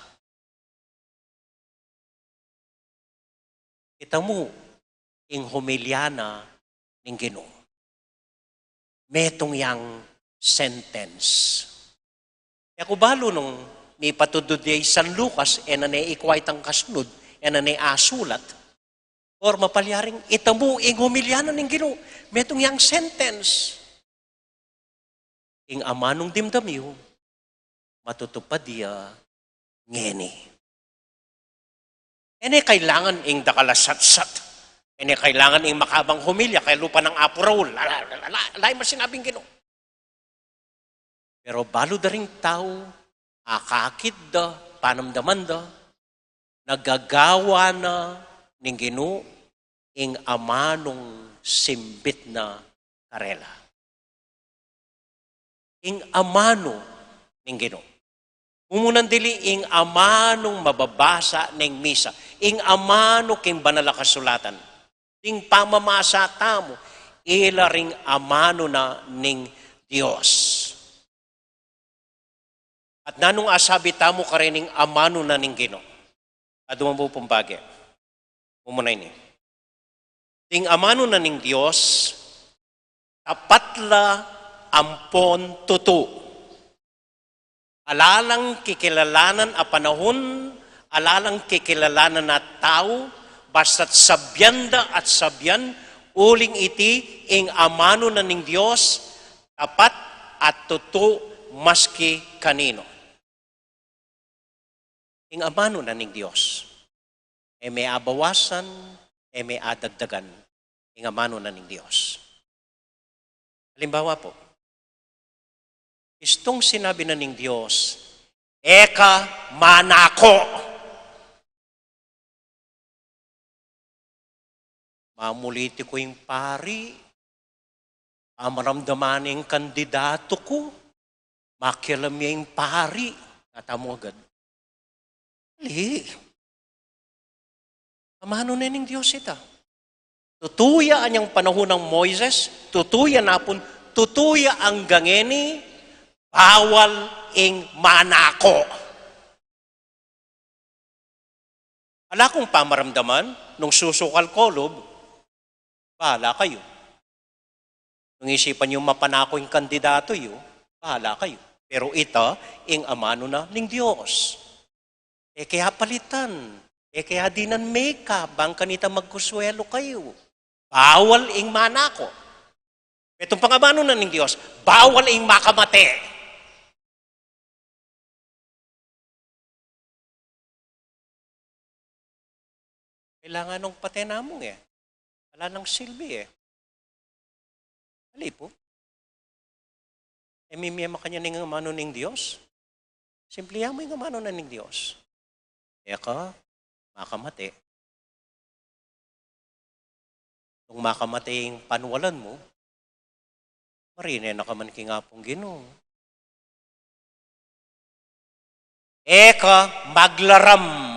Ita mu ing humilya na ning Ginu. Metung yang sentence. E ku balu nung mipatudtud ya i San Lucas, e na ne ikwa itang kasnud, e na ne asulat. Or mapalyaring ita mu ing humilya na ning Ginu, metung yang sentence. Ing amanung dimdam yu, matutupad ya ngeni. E ne kailangan ing dakal a satsat. E ne kailangan ing makabang humilya, kaya lupa nang Apu Raul. Ala, ala, ala, ala, ala, masinabing Ginu. Pero balu da ring tau, akakit da, panamdaman da, nagagawa na ning Ginu ing amanung simbit na karela. Ing amanu ning Ginu. Mumunan dili ing amanung mababasa ning misa. Ing amanu king banal a kasulatan. Ding pamamasa tamu, ila ring amanu na ning Dios. At nanung asabi tamu karening amanu na ning Ginu? Adu mambu pung bage. Mumuna ini. Ding amanu na ning Dios, tapat la ampon tutu. Ala lang kikilalanan a panahun, ala lang kikilalanan a tau, basta't sabian da at sabian, uling iti ing amanu na ning Dios, tapat at tutu maski kaninu. Ing amanu na ning Dios. E me abawasan, e me adagdagan. Ing amanu na ning Dios. Halimbawa pu, istung sinabi na ning Dios, "E ka manako." Mamuliti ku ing pari, pamaramdaman ing kandidatu ku, makialam ya ing pari, katamu agad. Ali. Amanu ne ning Dios ita. Tutu ya anyang panahun nang Moises, tutu ya napun, tutu ya anggang ngeni, bawal ing manako. Ala kung pamaramdaman, nung susukal kolub, bahala kayu. Nung isipan yu mapanako ing kandidatu yu, bahala kayu. Pero ita ing amanu na ning Dios. E ke apalitan, e ke adinan make-up, bang kanita magkusuelo kayu. Bawal ing manako. Metung pang amanu na ning Dios, bawal ing makamate. Kailangan nung pate namung e. Ala nang silbi e. Ali pu. E mi, mi makanyan ing amanu ning Dios. Simple ya mu ing amanu na ning Dios. E ka makamate. Nung makamate ing panwalan mu, marine na ka man king Apung Ginu. E ka maglaram.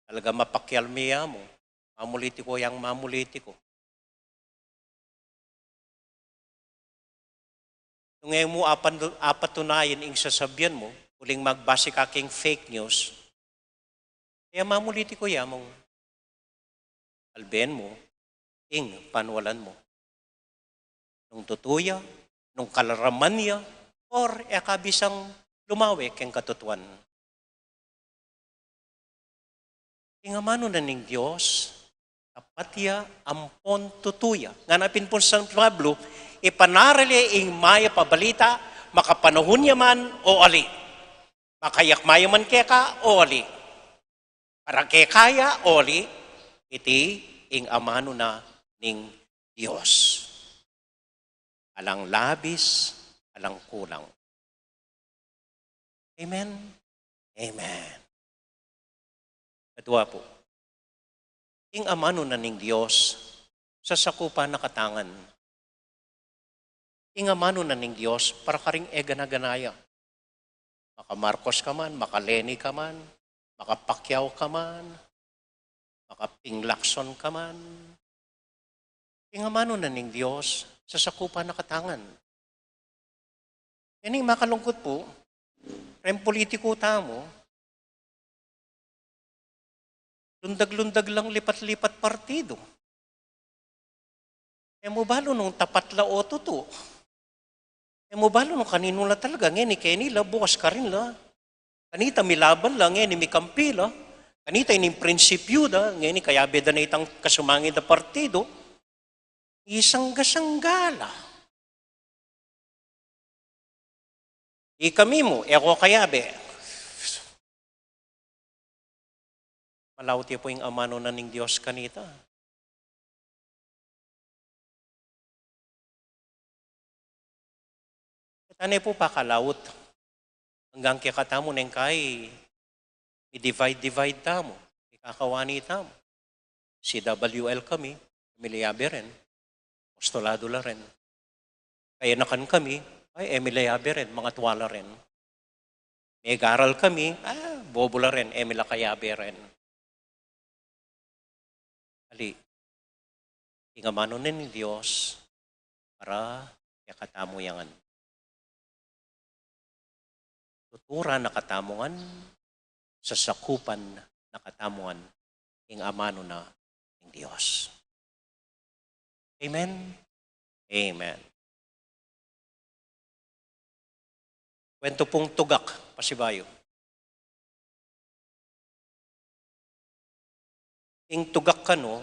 Talaga mapakial mi ya mu. Mamuliti ku yang mamuliti ku. Nung e mu apan-, apatunayan ing sasabian mu, uling magbase ka king fake news, e mamuliti ku ya mung alben mu ing panwalan mu. Nung tutu ya, nung kalaraman ya, or e ka bisang lumawe keng katutuan. Ing amanu na ning Dios, tapat ya, ampon tutu ya. Ngana pin pung San Pablo, ipanaral ye ing mayap a balita, makapanahun ya man o ali. Makayakma ya man keka o ali. Para keka ya o ali, iti ing amanu na ning Dios. Alang labis, alang kulang. Amen. Amen. Kadua pu, ing amanu na ning Dios, sasakupan na kata ngan. Ing amanu na ning Dios para karing e gana-gana ya. Maka Marcos ka man, maka Leni ka man, maka Pacquiao ka man, maka Ping Lacson ka man. Ing amanu na ning Dios, sasakupan na kata ngan. Ini makalungkut pu, reng pulitiku tamu, lundag-lundag lang lipat-lipat partido. E mu balu nung tapat la o tutu. E mu balu nung kaninu la talaga, ngeni keni la, bukas karin la. Kanita milaban la, ngeni mikampi la. Kanita ining prinsipyu da, ngeni kayabe da na itang kasumangid a partido. Isangga-sangga la. Ikami mu, e ko kayabe. Malaut ya pu ing amanu na ning Dios kanita. Keta ne pu pakalaut. Anggang kekatamu neng kai, mi-divide-divide tamu, mikakawani tamu. C W L kami, e mi la yabe ren, apostolado la ren. Kayanakan kami, ay, e mi la yabe ren, mangatua la ren. Megaral kami, ah, bobo la ren, e mi la kayabe ren. Ali, ing amanu na ning Dios para kekatamu ya ngan. Tuturan na katamu ngan, sasakupan na katamu ngan ing amanu na ning Dios. Amen. Amen. Kwentu pung tugak, pasibayu. Ing tugak kanu,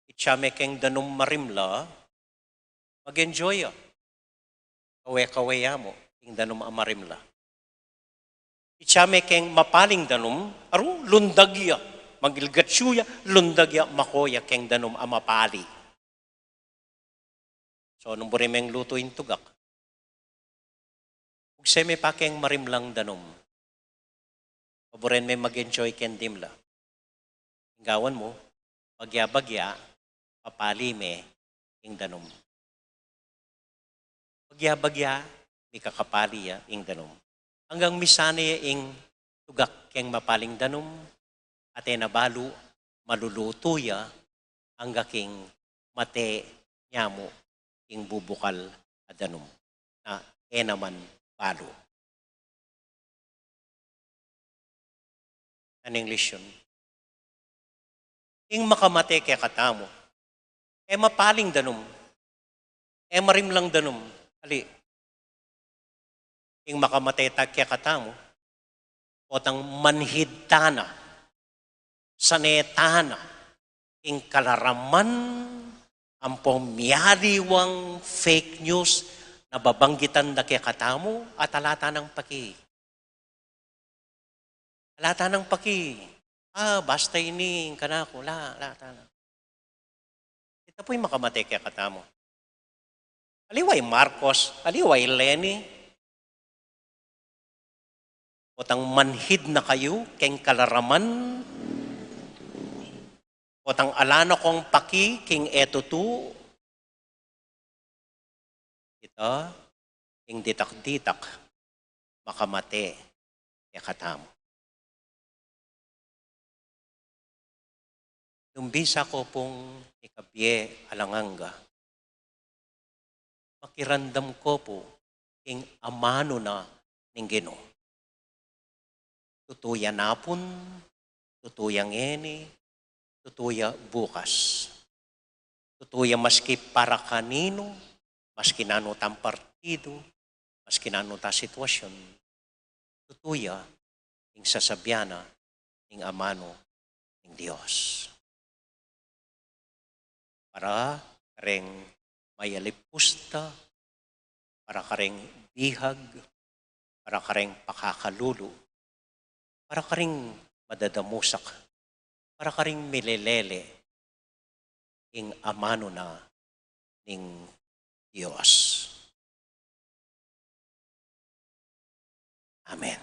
itsa me keng danum marimla, mag-enjoy ya. Kawe-kawe ya mu ing danum a marimla. Itsa me keng mapaling danum, aru, lundag ya. Magilgatsu ya, lundag ya, mako ya keng danum a mapali. So, nung buri meng lutu ing tugak, ugse me pa keng marimlang danum. Paburen me mag-enjoy keng dimla. Ing gawan mu, bagya-bagya, papali me ing danum. Bagya-bagya, mikakapali ya ing danum. Anggang misana ya ing tugak keng mapaling danum, at e na balu malulutu ya, angga king mate nya mu ing bubukal a danum. Na e naman balu. An English yun. Ing makamate kekatamu, e mapaling danum, e marimlang danum, ali. Ing makamate ta kekatamu, potang manhid ta na, sane ta na ing kalaraman ampong mialiwang fake news na babanggitan da kekatamu, at ala ta nang paki. Ala ta nang paki. Ah, basta ini ing kanaku, ala, ala ta nang. Ita pu ing makamate kekatamu. Aliwa i Marcos, aliwa i Leni. Potang manhid na kayu keng kalaraman, potang ala na kong paki king e tutu, ita ing ditak-ditak makamate kekatamu. Nung bisa ko pung ikabie alang angga, makiramdam ko pu ing amanu na ning Ginu. Tutu ya napun, tutu ya ngeni, tutu ya bukas. Tutu ya maski para kaninu, maski nanu tang partidu, maski nanu tang sitwasyun. Tutu ya ing sasabian na ning amanu ning Dios. Para kareng mayalipus ta, para kareng bihag, para kareng pakakalulu, para kareng madadamusak, para kareng milelele, ing amanu na ning Dios. Amen.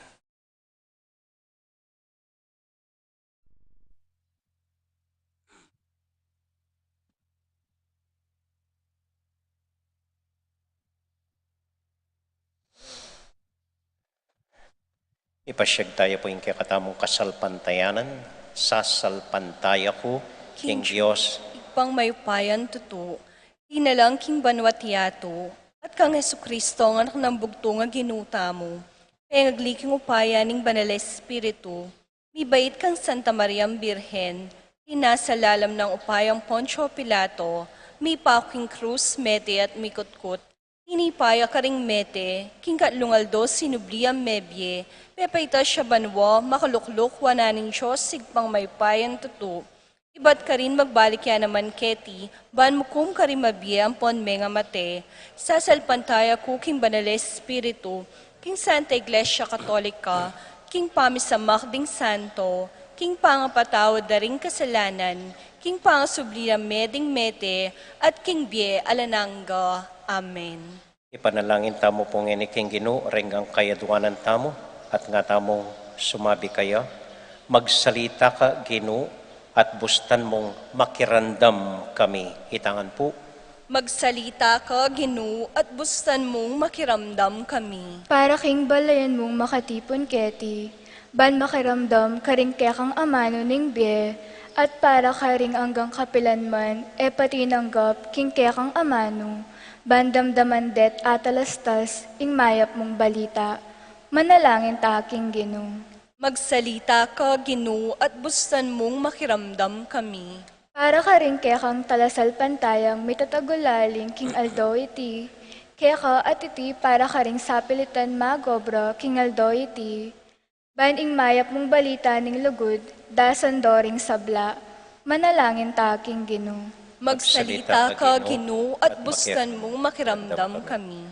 Ipasyag taya pu ing kekatamung kasalpantayanan. Sasalpantaya ku king Dios, Ibpang mayupayang tutu, dinalang king banwa't yatu, at kang Jesucristo, a Anak nang bugtung a Ginu tamu, pengagli king upaya ning Banal Espiritu, mibait kang Santa Mariang Birhen, tinasa lalam nang upayang Poncio Pilato, mipaku king krus, mete at mikutkut, tinipa ya karing mete, king katlung aldo sinubli yang mebie, pepaitas ya banua, makalukluk wanan ning Dios Ibpang mayupayang tutu, ibat karin magbalik ya naman keti, ban mukum karing mabie ampon mengamate. Sasalpantaya ku king Banal Espiritu, king Santa Iglesia Katolika, king pamisamak ding santo, king pangapatawad da ring kasalanan, king pangasubli la me ding mete, at king bie alang angga. Amen. Ipanalangin tamu pu ngeni king Ginu, reng angga king kayaduanan tamu, at nga tamung sumabi kaya, "Magsalita ka, Ginu, at bustan mung makiramdam kami." Ita ngan pu. Magsalita ka, Ginu, at bustan mung makiramdam kami. Para king balayan mung makatipun keti, ban makiramdam karing kekang amanu ning bie, at para karing anggang kapilan man e pa tinanggap king kekang amanu, ban damdaman de't atalastas ing mayap mung balita. Manalangin ta king Ginu. Magsalita ka, Ginu, at bustan mung makiramdam kami. Para karing kekang talasalpantayang mitatagulaling king aldo iti, keka at iti para karing sapilitan magobra king aldo iti, ban ing mayap mung balita ning lugud dasan do ring sabla. Manalangin ta king Ginu. Magsalita ka, Ginu, at bustan mung makiramdam kami.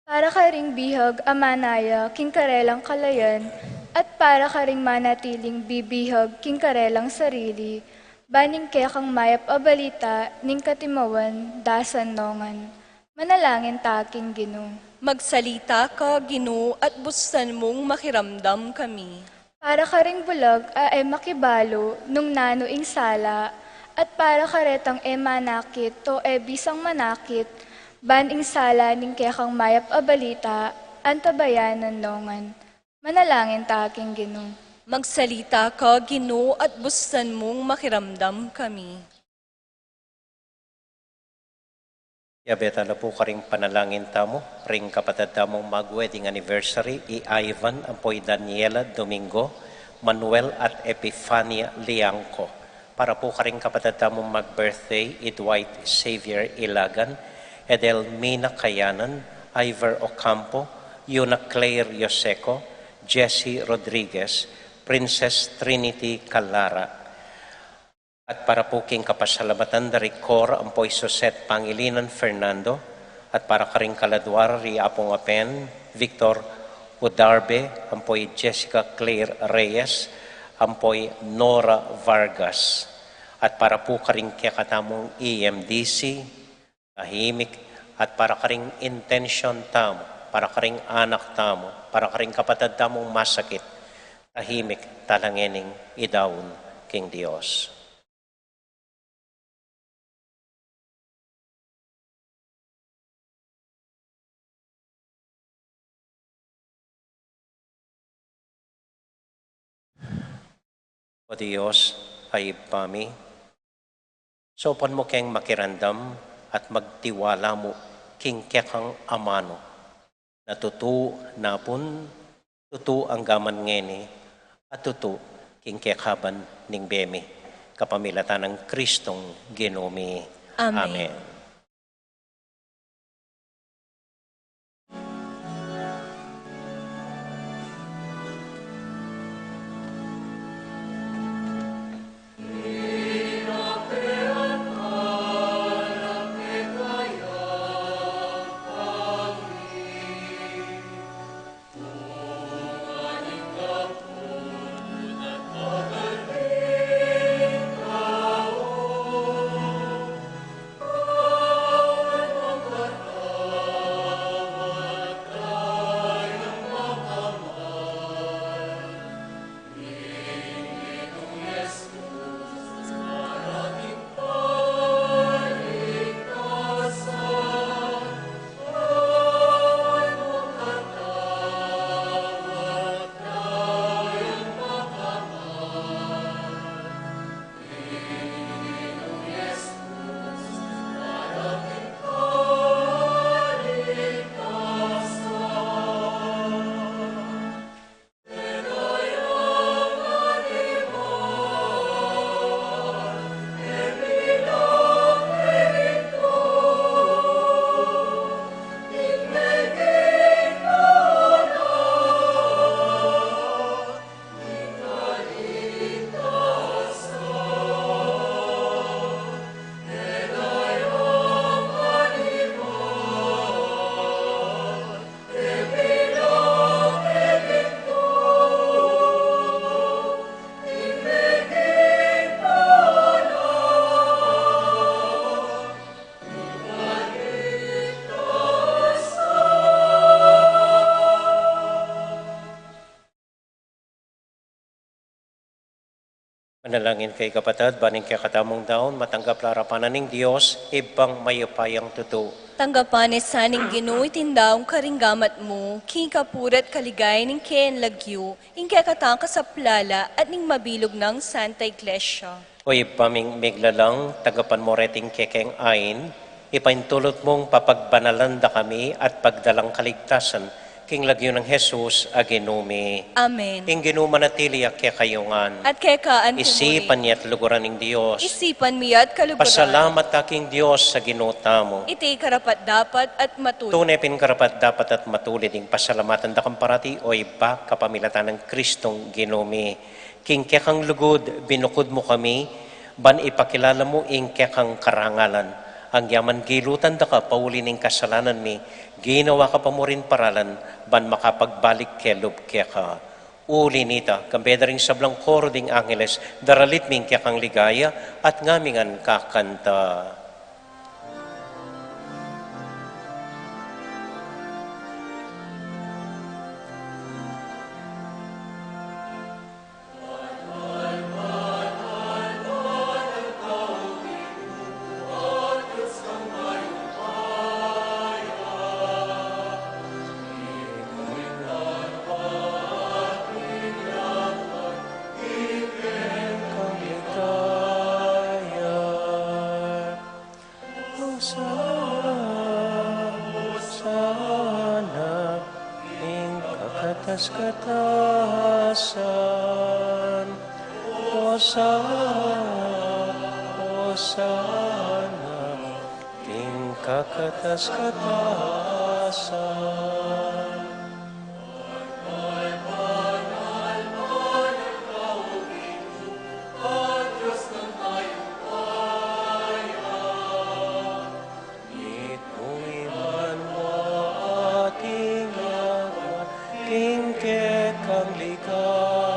Para karing bihag a manaya king karelang kalayan, at para karing manatiling bibihag king karelang sarili, ban ing kekang mayap a balita ning katimawan dasan no ngan. Manalangin ta king Ginu. Magsalita ka, Ginu, at bustan mung makiramdam kami. Para karing bulag a e makibalu nung nanu ing sala, at para karetang e manakit o e bisang manakit, ban ing sala ning kekang mayap a balita antabayanan no ngan. Manalangin ta king Ginu. Magsalita ka, Ginu, at bustan mung makiramdam kami. Yabe tala pu karing panalangin tamu, ring kapatad tamung mag-wedding anniversary, i Ivan ampo i Daniela Domingo, Manuel at Epifania Liangco. Para pu karing kapatad tamung mag-birthday, i Dwight Xavier Ilagan, Edelmina Kayanan, Ivor Ocampo, Yuna Claire Yoseco, Jessie Rodriguez, Princess Trinity Calara. At para pu king kapasalamatan da ri Cor ampo i Sosette Pangilinan Fernando, at para karing kaladua ra ri Apung Apen Victor Udarbe ampo i Jessica Claire Reyes ampo i Nora Vargas, at para pu karing kekatamung E M D C, tahimik, at para karing intensyon tamu, para karing anak tamu, para karing kapatad tamung masakit, tahimik tala ngening idaun king Dios. O Dios, a Ibpa mi, saupan mu keng makiramdam at magtiwala mu king kekang amanu, na tutu na pun, tutu anggaman ngeni, at tutu king kekaban ning bie mi, kapamilatan nang Kristong Ginu mi. Amen. Amen. Manalangin kayu, kapatad, ban ing kekatamung daun matanggap la arapan na ning Dios, Ibpang mayupayang tutu. Tanggapan na sa ning Ginu iting daun karing gamat mu, king kapurian at kaligayan ning keyang lagyu, ing kekatang kasaplalan at ning mabilug nang Santa Iglesia. O Ibpa ming miglalang, tanggapan mu reting kekeng ain, ipaintulut mung papagbanalan da kami at pagdalang kaligtasan, king lagyu nang Jesus a Ginu mi. Amen. Ing Ginu manatili ya kekayu ngan. At keka antimurin. Isipan ya at luguran ing Dios. Isipan mi ya at kaluguran. Pasalamat ta king Dios a Ginu tamu. Iti karapat-dapat at matulid. Tune pin karapat-dapat at matulid ing pasalamatan da kang parati, o Ibpa, kapamilatan nang Kristong Ginu mi. King kekang lugud, binukud mu kami, ban ipakilala mu ing kekang karangalan. Agyang man gilutan da ka pauli ning kasalanan mi, ginawa ka pa mu rin paralan, ban makapagbalik kelub keka. Uli nita, kambe da ring sablang koro ding angeles, daralit mi ing kekang ligaya, at ngamin ngan kakanta. Hosana, Hosana, ing kakatas-katasan. Hosana, Hosana, ing kakatas-katasan. Ituiman mo ating laman, king kekang ligaya.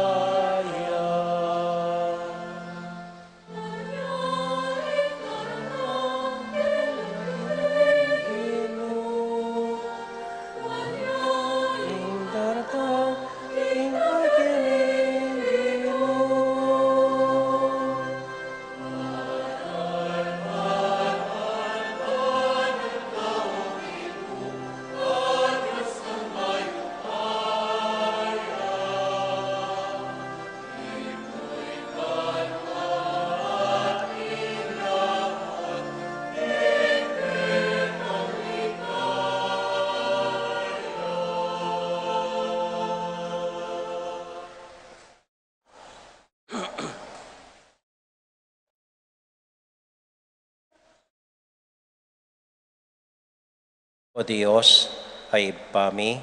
O Dios, a Ibpa mi,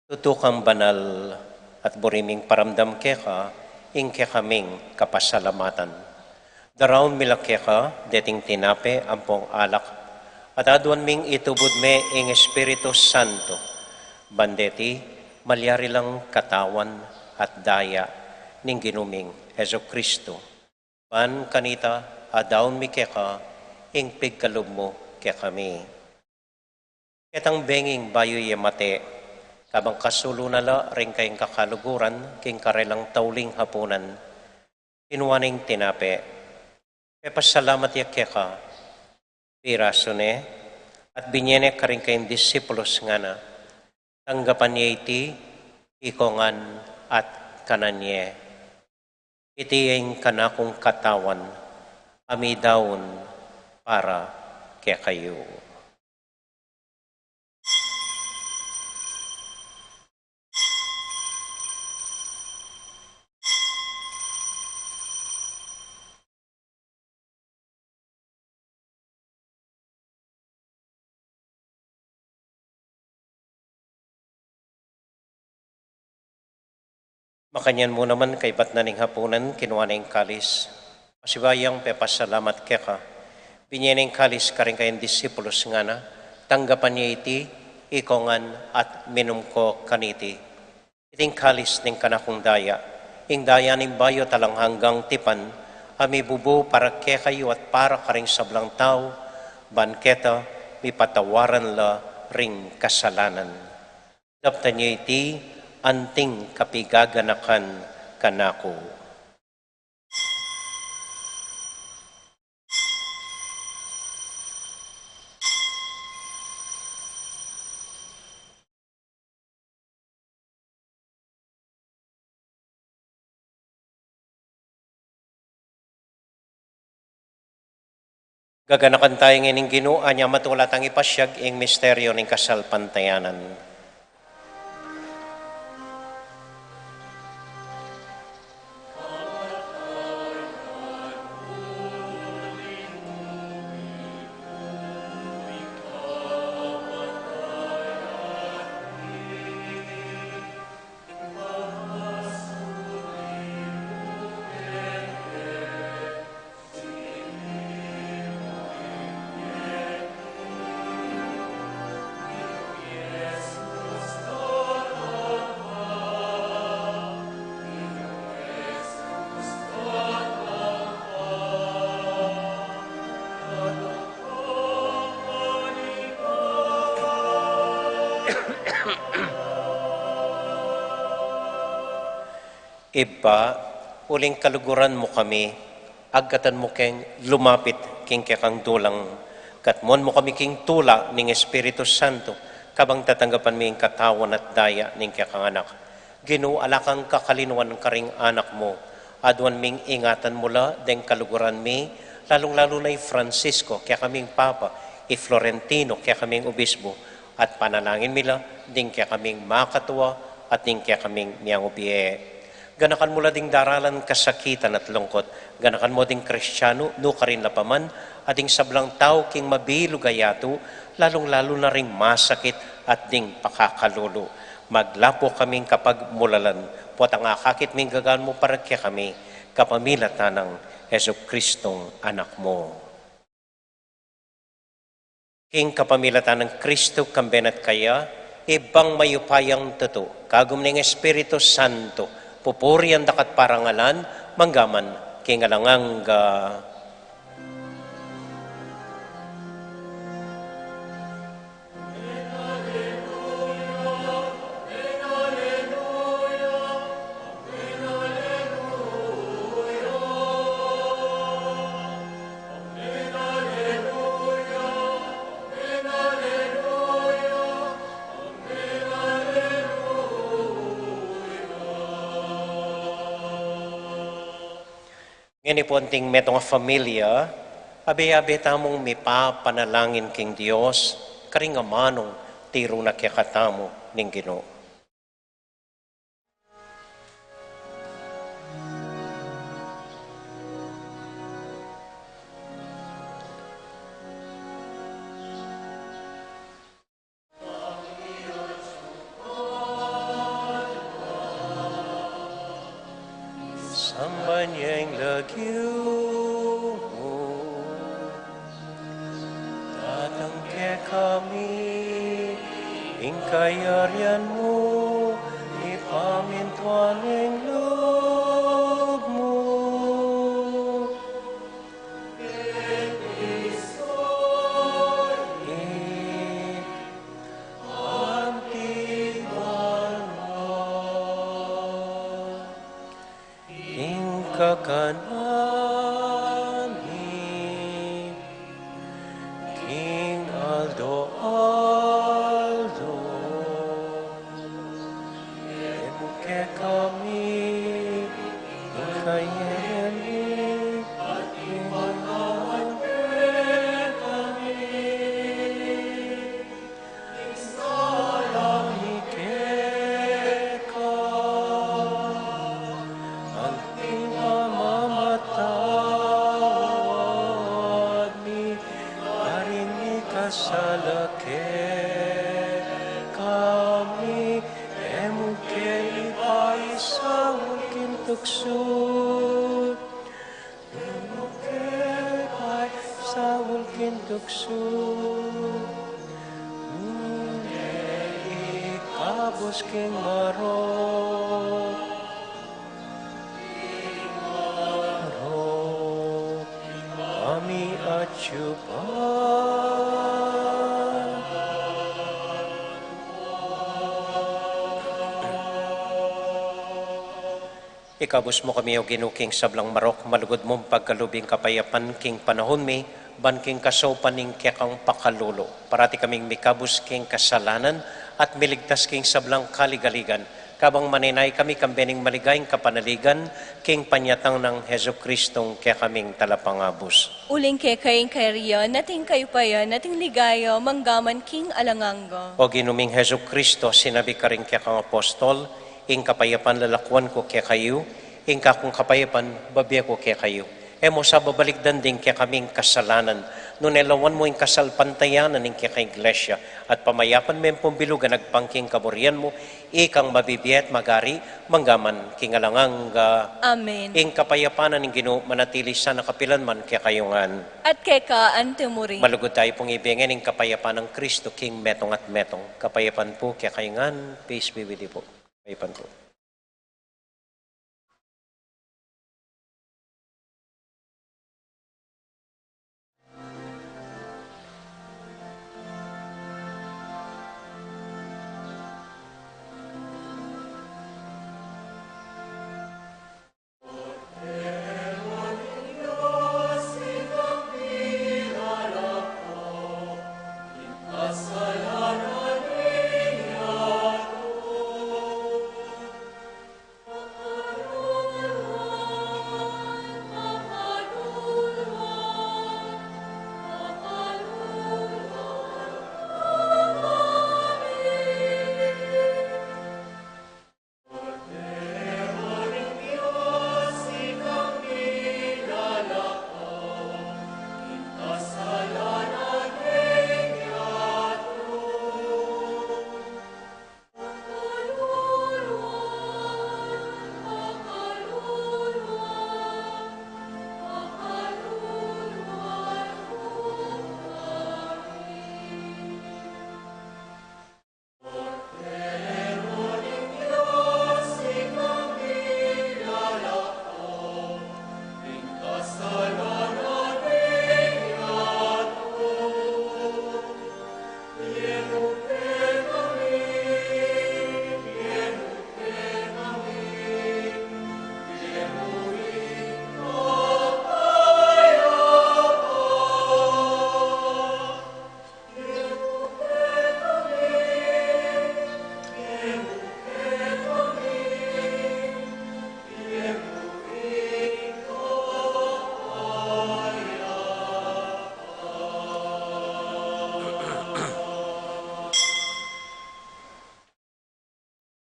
tutu kang banal at buri ming paramdam keka ing kekaming kapasalamatan. Daraun mi la keka deting tinape ampong alak, at aduan ming itubud me ing Espiritu Santo, ban deti malyari lang katawan at daya ning Ginu ming Jesucristo. Ban kanita, adaun mi keka ing pigkalub mu kekami. Ketang benging bayu ya mate, kabang kasulu na la ring kayang kakaluguran king karelang tauling hapunan, kinua ne ing tinape, pepasalamat ya keka, pirasu ne, at binye ne karing kayang disipulus, ngana: Tanggapan ye iti, ikong ngan at kanan ye. Iti ing kanakung katawan, a midaun para kekayu. Makanyan mu naman, kaybat na ning hapunan, kinua ne ing kalis, pasibayu yang pepasalamat keka, binye ne ing kalis karing kayang disipulus, ngana: Tanggapan ye iti, ikong ngan at minum ko kaniti. Iti ing kalis ning kanakung daya, ing daya ning bayu at alang anggang tipan, a mibubu para kekayu at para karing sablang tau, ban keta mipatawaran la ring kasalanan. Daptan ye iti anting kapigaganakan kanaku. Gaganakan taya ngening Ginu, anya matula tang ipasiag ing misteryo ning kasalpantayanan. Ibpa, uling kaluguran mu kami, agkatan mu keng lumapit king kekang dulang, katmuan mu kami king tula ning Espiritu Santo, kabang tatanggapan mi ing katawan at daya ning kekang Anak. Ginu, ala kang kakalinuan karing anak mu, aduan ming ingatan mu la deng kaluguran mi, lalung-lalu na i Francisco, kekaming Papa, i Florentino, kekaming Obispo, at panalangin mi la ding kekaming makatua at ding kekaming miangubie. Ganakan mu la ding daralan kasakitan at lungkot, ganakan mu ding Kristiano, nukarin la pa man, at ding sablang tau king mabilug a yatu, lalung-lalu na ring masakit at ding pakakalulu. Maglapu kaming kapagmulalan, potang akakit ming gagaan mu para kekami, kapamilatan nang Jesucristong Anak mu. King kapamilatan nang Kristo, kambe na at kaya, Ibpang mayupayang tutu, kagum ning Espiritu Santo, pupurian da ka at parangalan, mangga man king alang angga. Ngeni pu anting metung a familia, abe-abe tamung mipapanalangin king Dios, karing amanung tiru na kekatamu ning Ginu. Samban ya ing lagyu mu, datang kekami ing kayarian mu, ipamintuan ing lub mu. Ing anti banua, ing kakanan mi king aldo-aldo, ibie mu kekami ing kayarian mi, at ipatawad mu kekami ing sala mi keka, anti ing pamamatawad mi karing mikasala kekami, e mu ke ipaisaul king tuksu, e mu ke ipaisaul king tuksu, nune ikabus king marok, marok, ami atyu pa. Ikabus mu kami, O Ginu, king sablang marok, malugud mung pagkalub ing kapayapan king panahun mi, ban king kasaupan ning kekang pakalulu, parati kaming mikabus king kasalanan, at miligtas king sablang kaligaligan, Kabang manenaya kami kambe ning maligayang kapanaligan, king panyatang nang Jesucristong kekaming talapangabus. Uling keka ing kayarian, at ing kayupayan, at ing ligaya, manggaman king alang angga. O Ginu ming Jesucristo, sinabi karing kekang apostol, ing kapayapan lalakuan ku kekayu, ing kakung kapayapan babie ku kekayu. E mu sa babalikdan ding kekaming kasalanan, nune lawan mu ing kasalpantayanan ning kekang Iglesia, at pamayapan me ampong bilug a agpang king kaburian mu, ikang mabibie at magari, manggaman king alang angga. Amen. Ing kapayapan ning Ginu manatili sana kapilan man kekayu ngan. At keka anti mu rin. Malugud tayu pung ibie ning kapayapan nang Kristo, king metung at metung. Kapayapan pu kekayu ngan, peace be with you po. Kapayapan pu.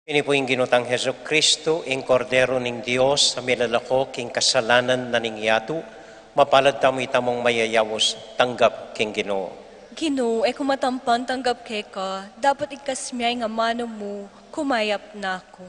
Ini pu ing Ginu tang Jesucristo, ing Kordero ning Dios, a milalako king kasalanan na ning yatu. Mapalad tamu itamung mayayaus tanggap king Ginu. Ginu, e ku matampan tanggap keka, dapot igkas mu ing amanu mu, kumayap na ku.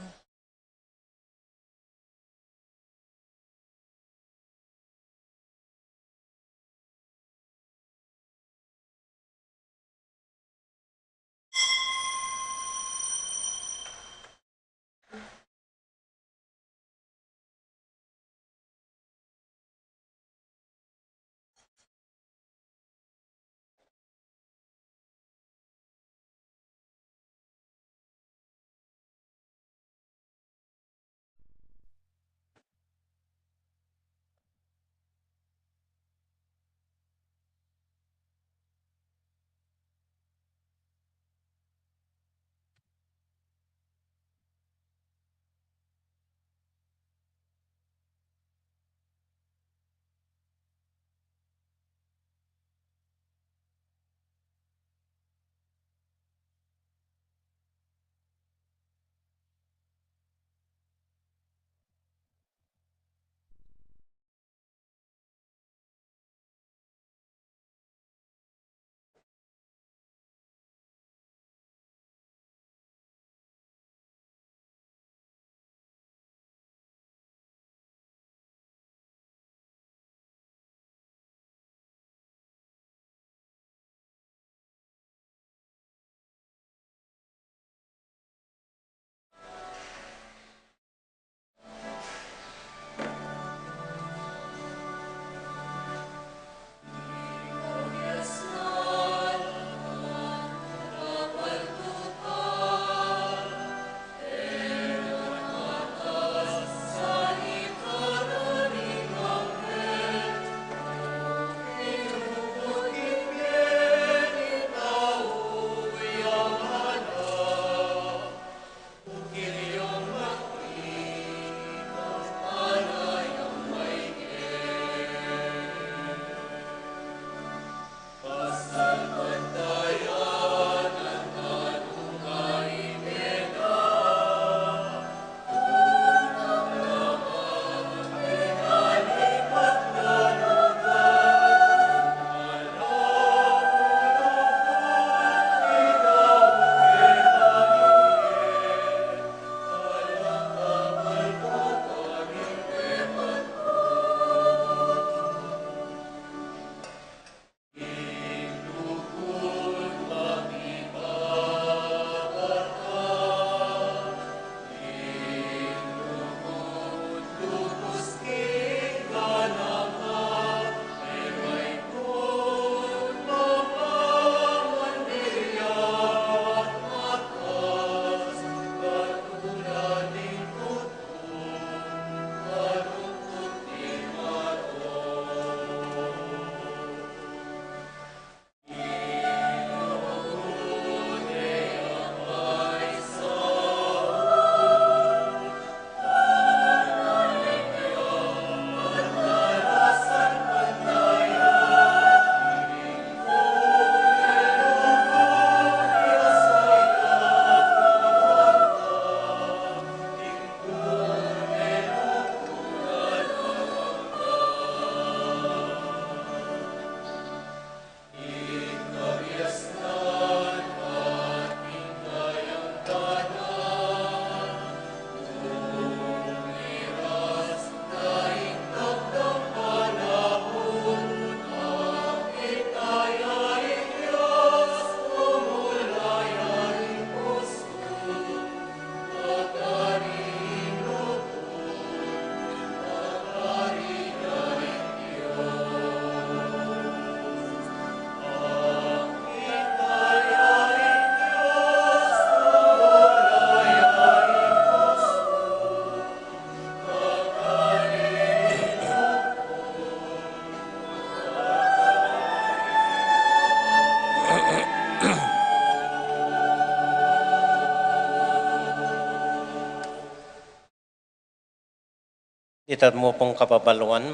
Ita mu pung kababaluan,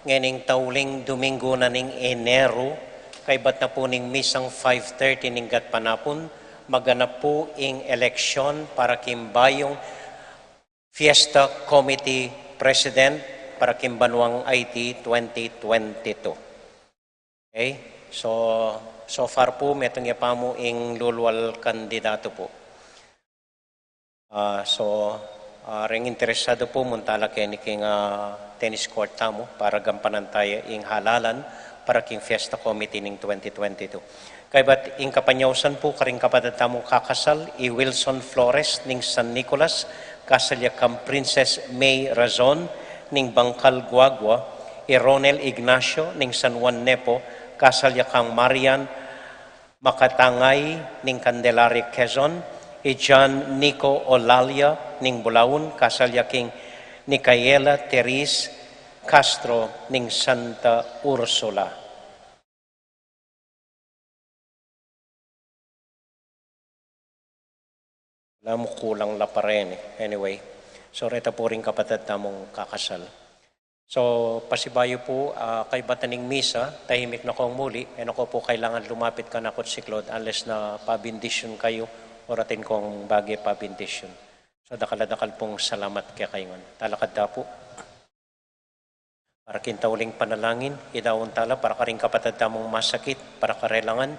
ngening tauling Duminggu na ning Eneru, kaybat na pu ning misang five thirty ning gatpanapun, maganap pu ing eleksyon para king bayung Fiesta Committee President para king banuang Haiti twenty twenty-two. Okay? So, so far pu, metung ya pa mu ing lulual kandidatu pu. Ah, so, ah, reng interesadu pu, munta la keni king, ah, tennis court tamu para gampanan taya ing halalan para king Fiesta Committee ning twenty twenty-two. Kaybat ing kapanyausan pu karing kapatad tamung kakasal, i Wilson Flores ning San Nicolas, kasal ya kang Princess May Razon ning Bangkal, Guagua, i Ronel Ignacio ning San Juan Nepo, kasal ya kang Marian Makatangay ning Candelaria, Quezon, i John Nico Olalia ning Bulaun, kasal ya king Nicaela Teris Castro ning Santa Ursula. Ala mu, kulang la pa reni. Anyway, so reta pu ring kapatad tamung kakasal. So, pasibayu pu, ah, kaybat na ning misa, tahimik na kong muli, e na ko pu kailangan lumapit kanaku at siklaud, unless na pabindisyun kayu, o atin kong bage pabindisyun. So, dakal a dakal pung salamat kekayu ngan. Talakad ta pu. Para king tauling panalangin, idaun tala para karing kapatad tamung masakit, para karela ngan.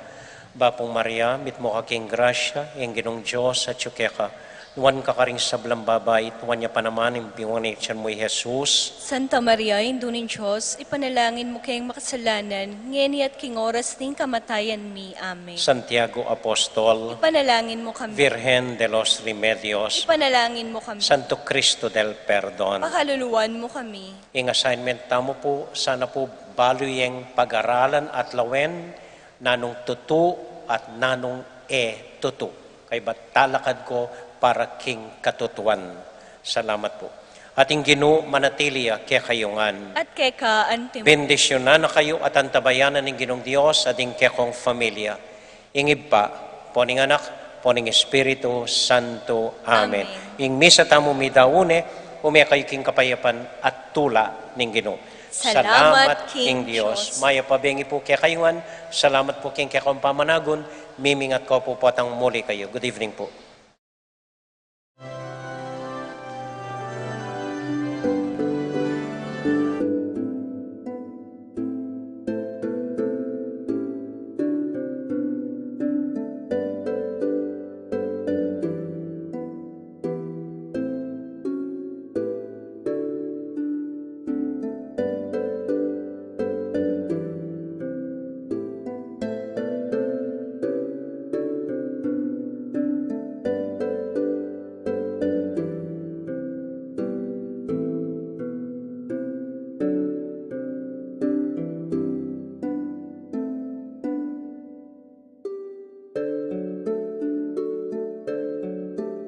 Bapu Maria, mitmu ka king grasya, ing Ginung Dios atyu keka. Nuan ka karing sablang babai, nuan ya pa naman ing bunga ning tiyan mu, i Jesus. Santa Maria, Indu ning Dios, ipanalangin mu keng makasalanan, ngeni at king oras ning kamatayan mi. Amen. Santiago Apostol, ipanalangin mu kami. Virgen de los Remedios, ipanalangin mu kami. Santo Cristo del Perdon, pakaluluan mu kami. Ing assignment tamu pu, sana pu balu yeng pag-aralan at lawen nanung tutu at nanung e tutu. Kaybat talakad ko para king katutuan. Salamat pu. At ing Ginu manatili ya kekayu ngan. At keka antimu. Bendisyunan na kayu at antabayanan ning Ginung Dios at ing kekong familia. Ing Ibpa, ampo ning Anak, ampo ning Espiritu Santo. Amen. Amen. Ing misa tamu midaun ne, ume kayu king kapayapan at tula ning Ginu. Salamat king Dios. Mayap a bengi pu kekayu ngan. Salamat pu king kekong pamanagun. Mimingat ko pu potang muli kayu. Good evening pu.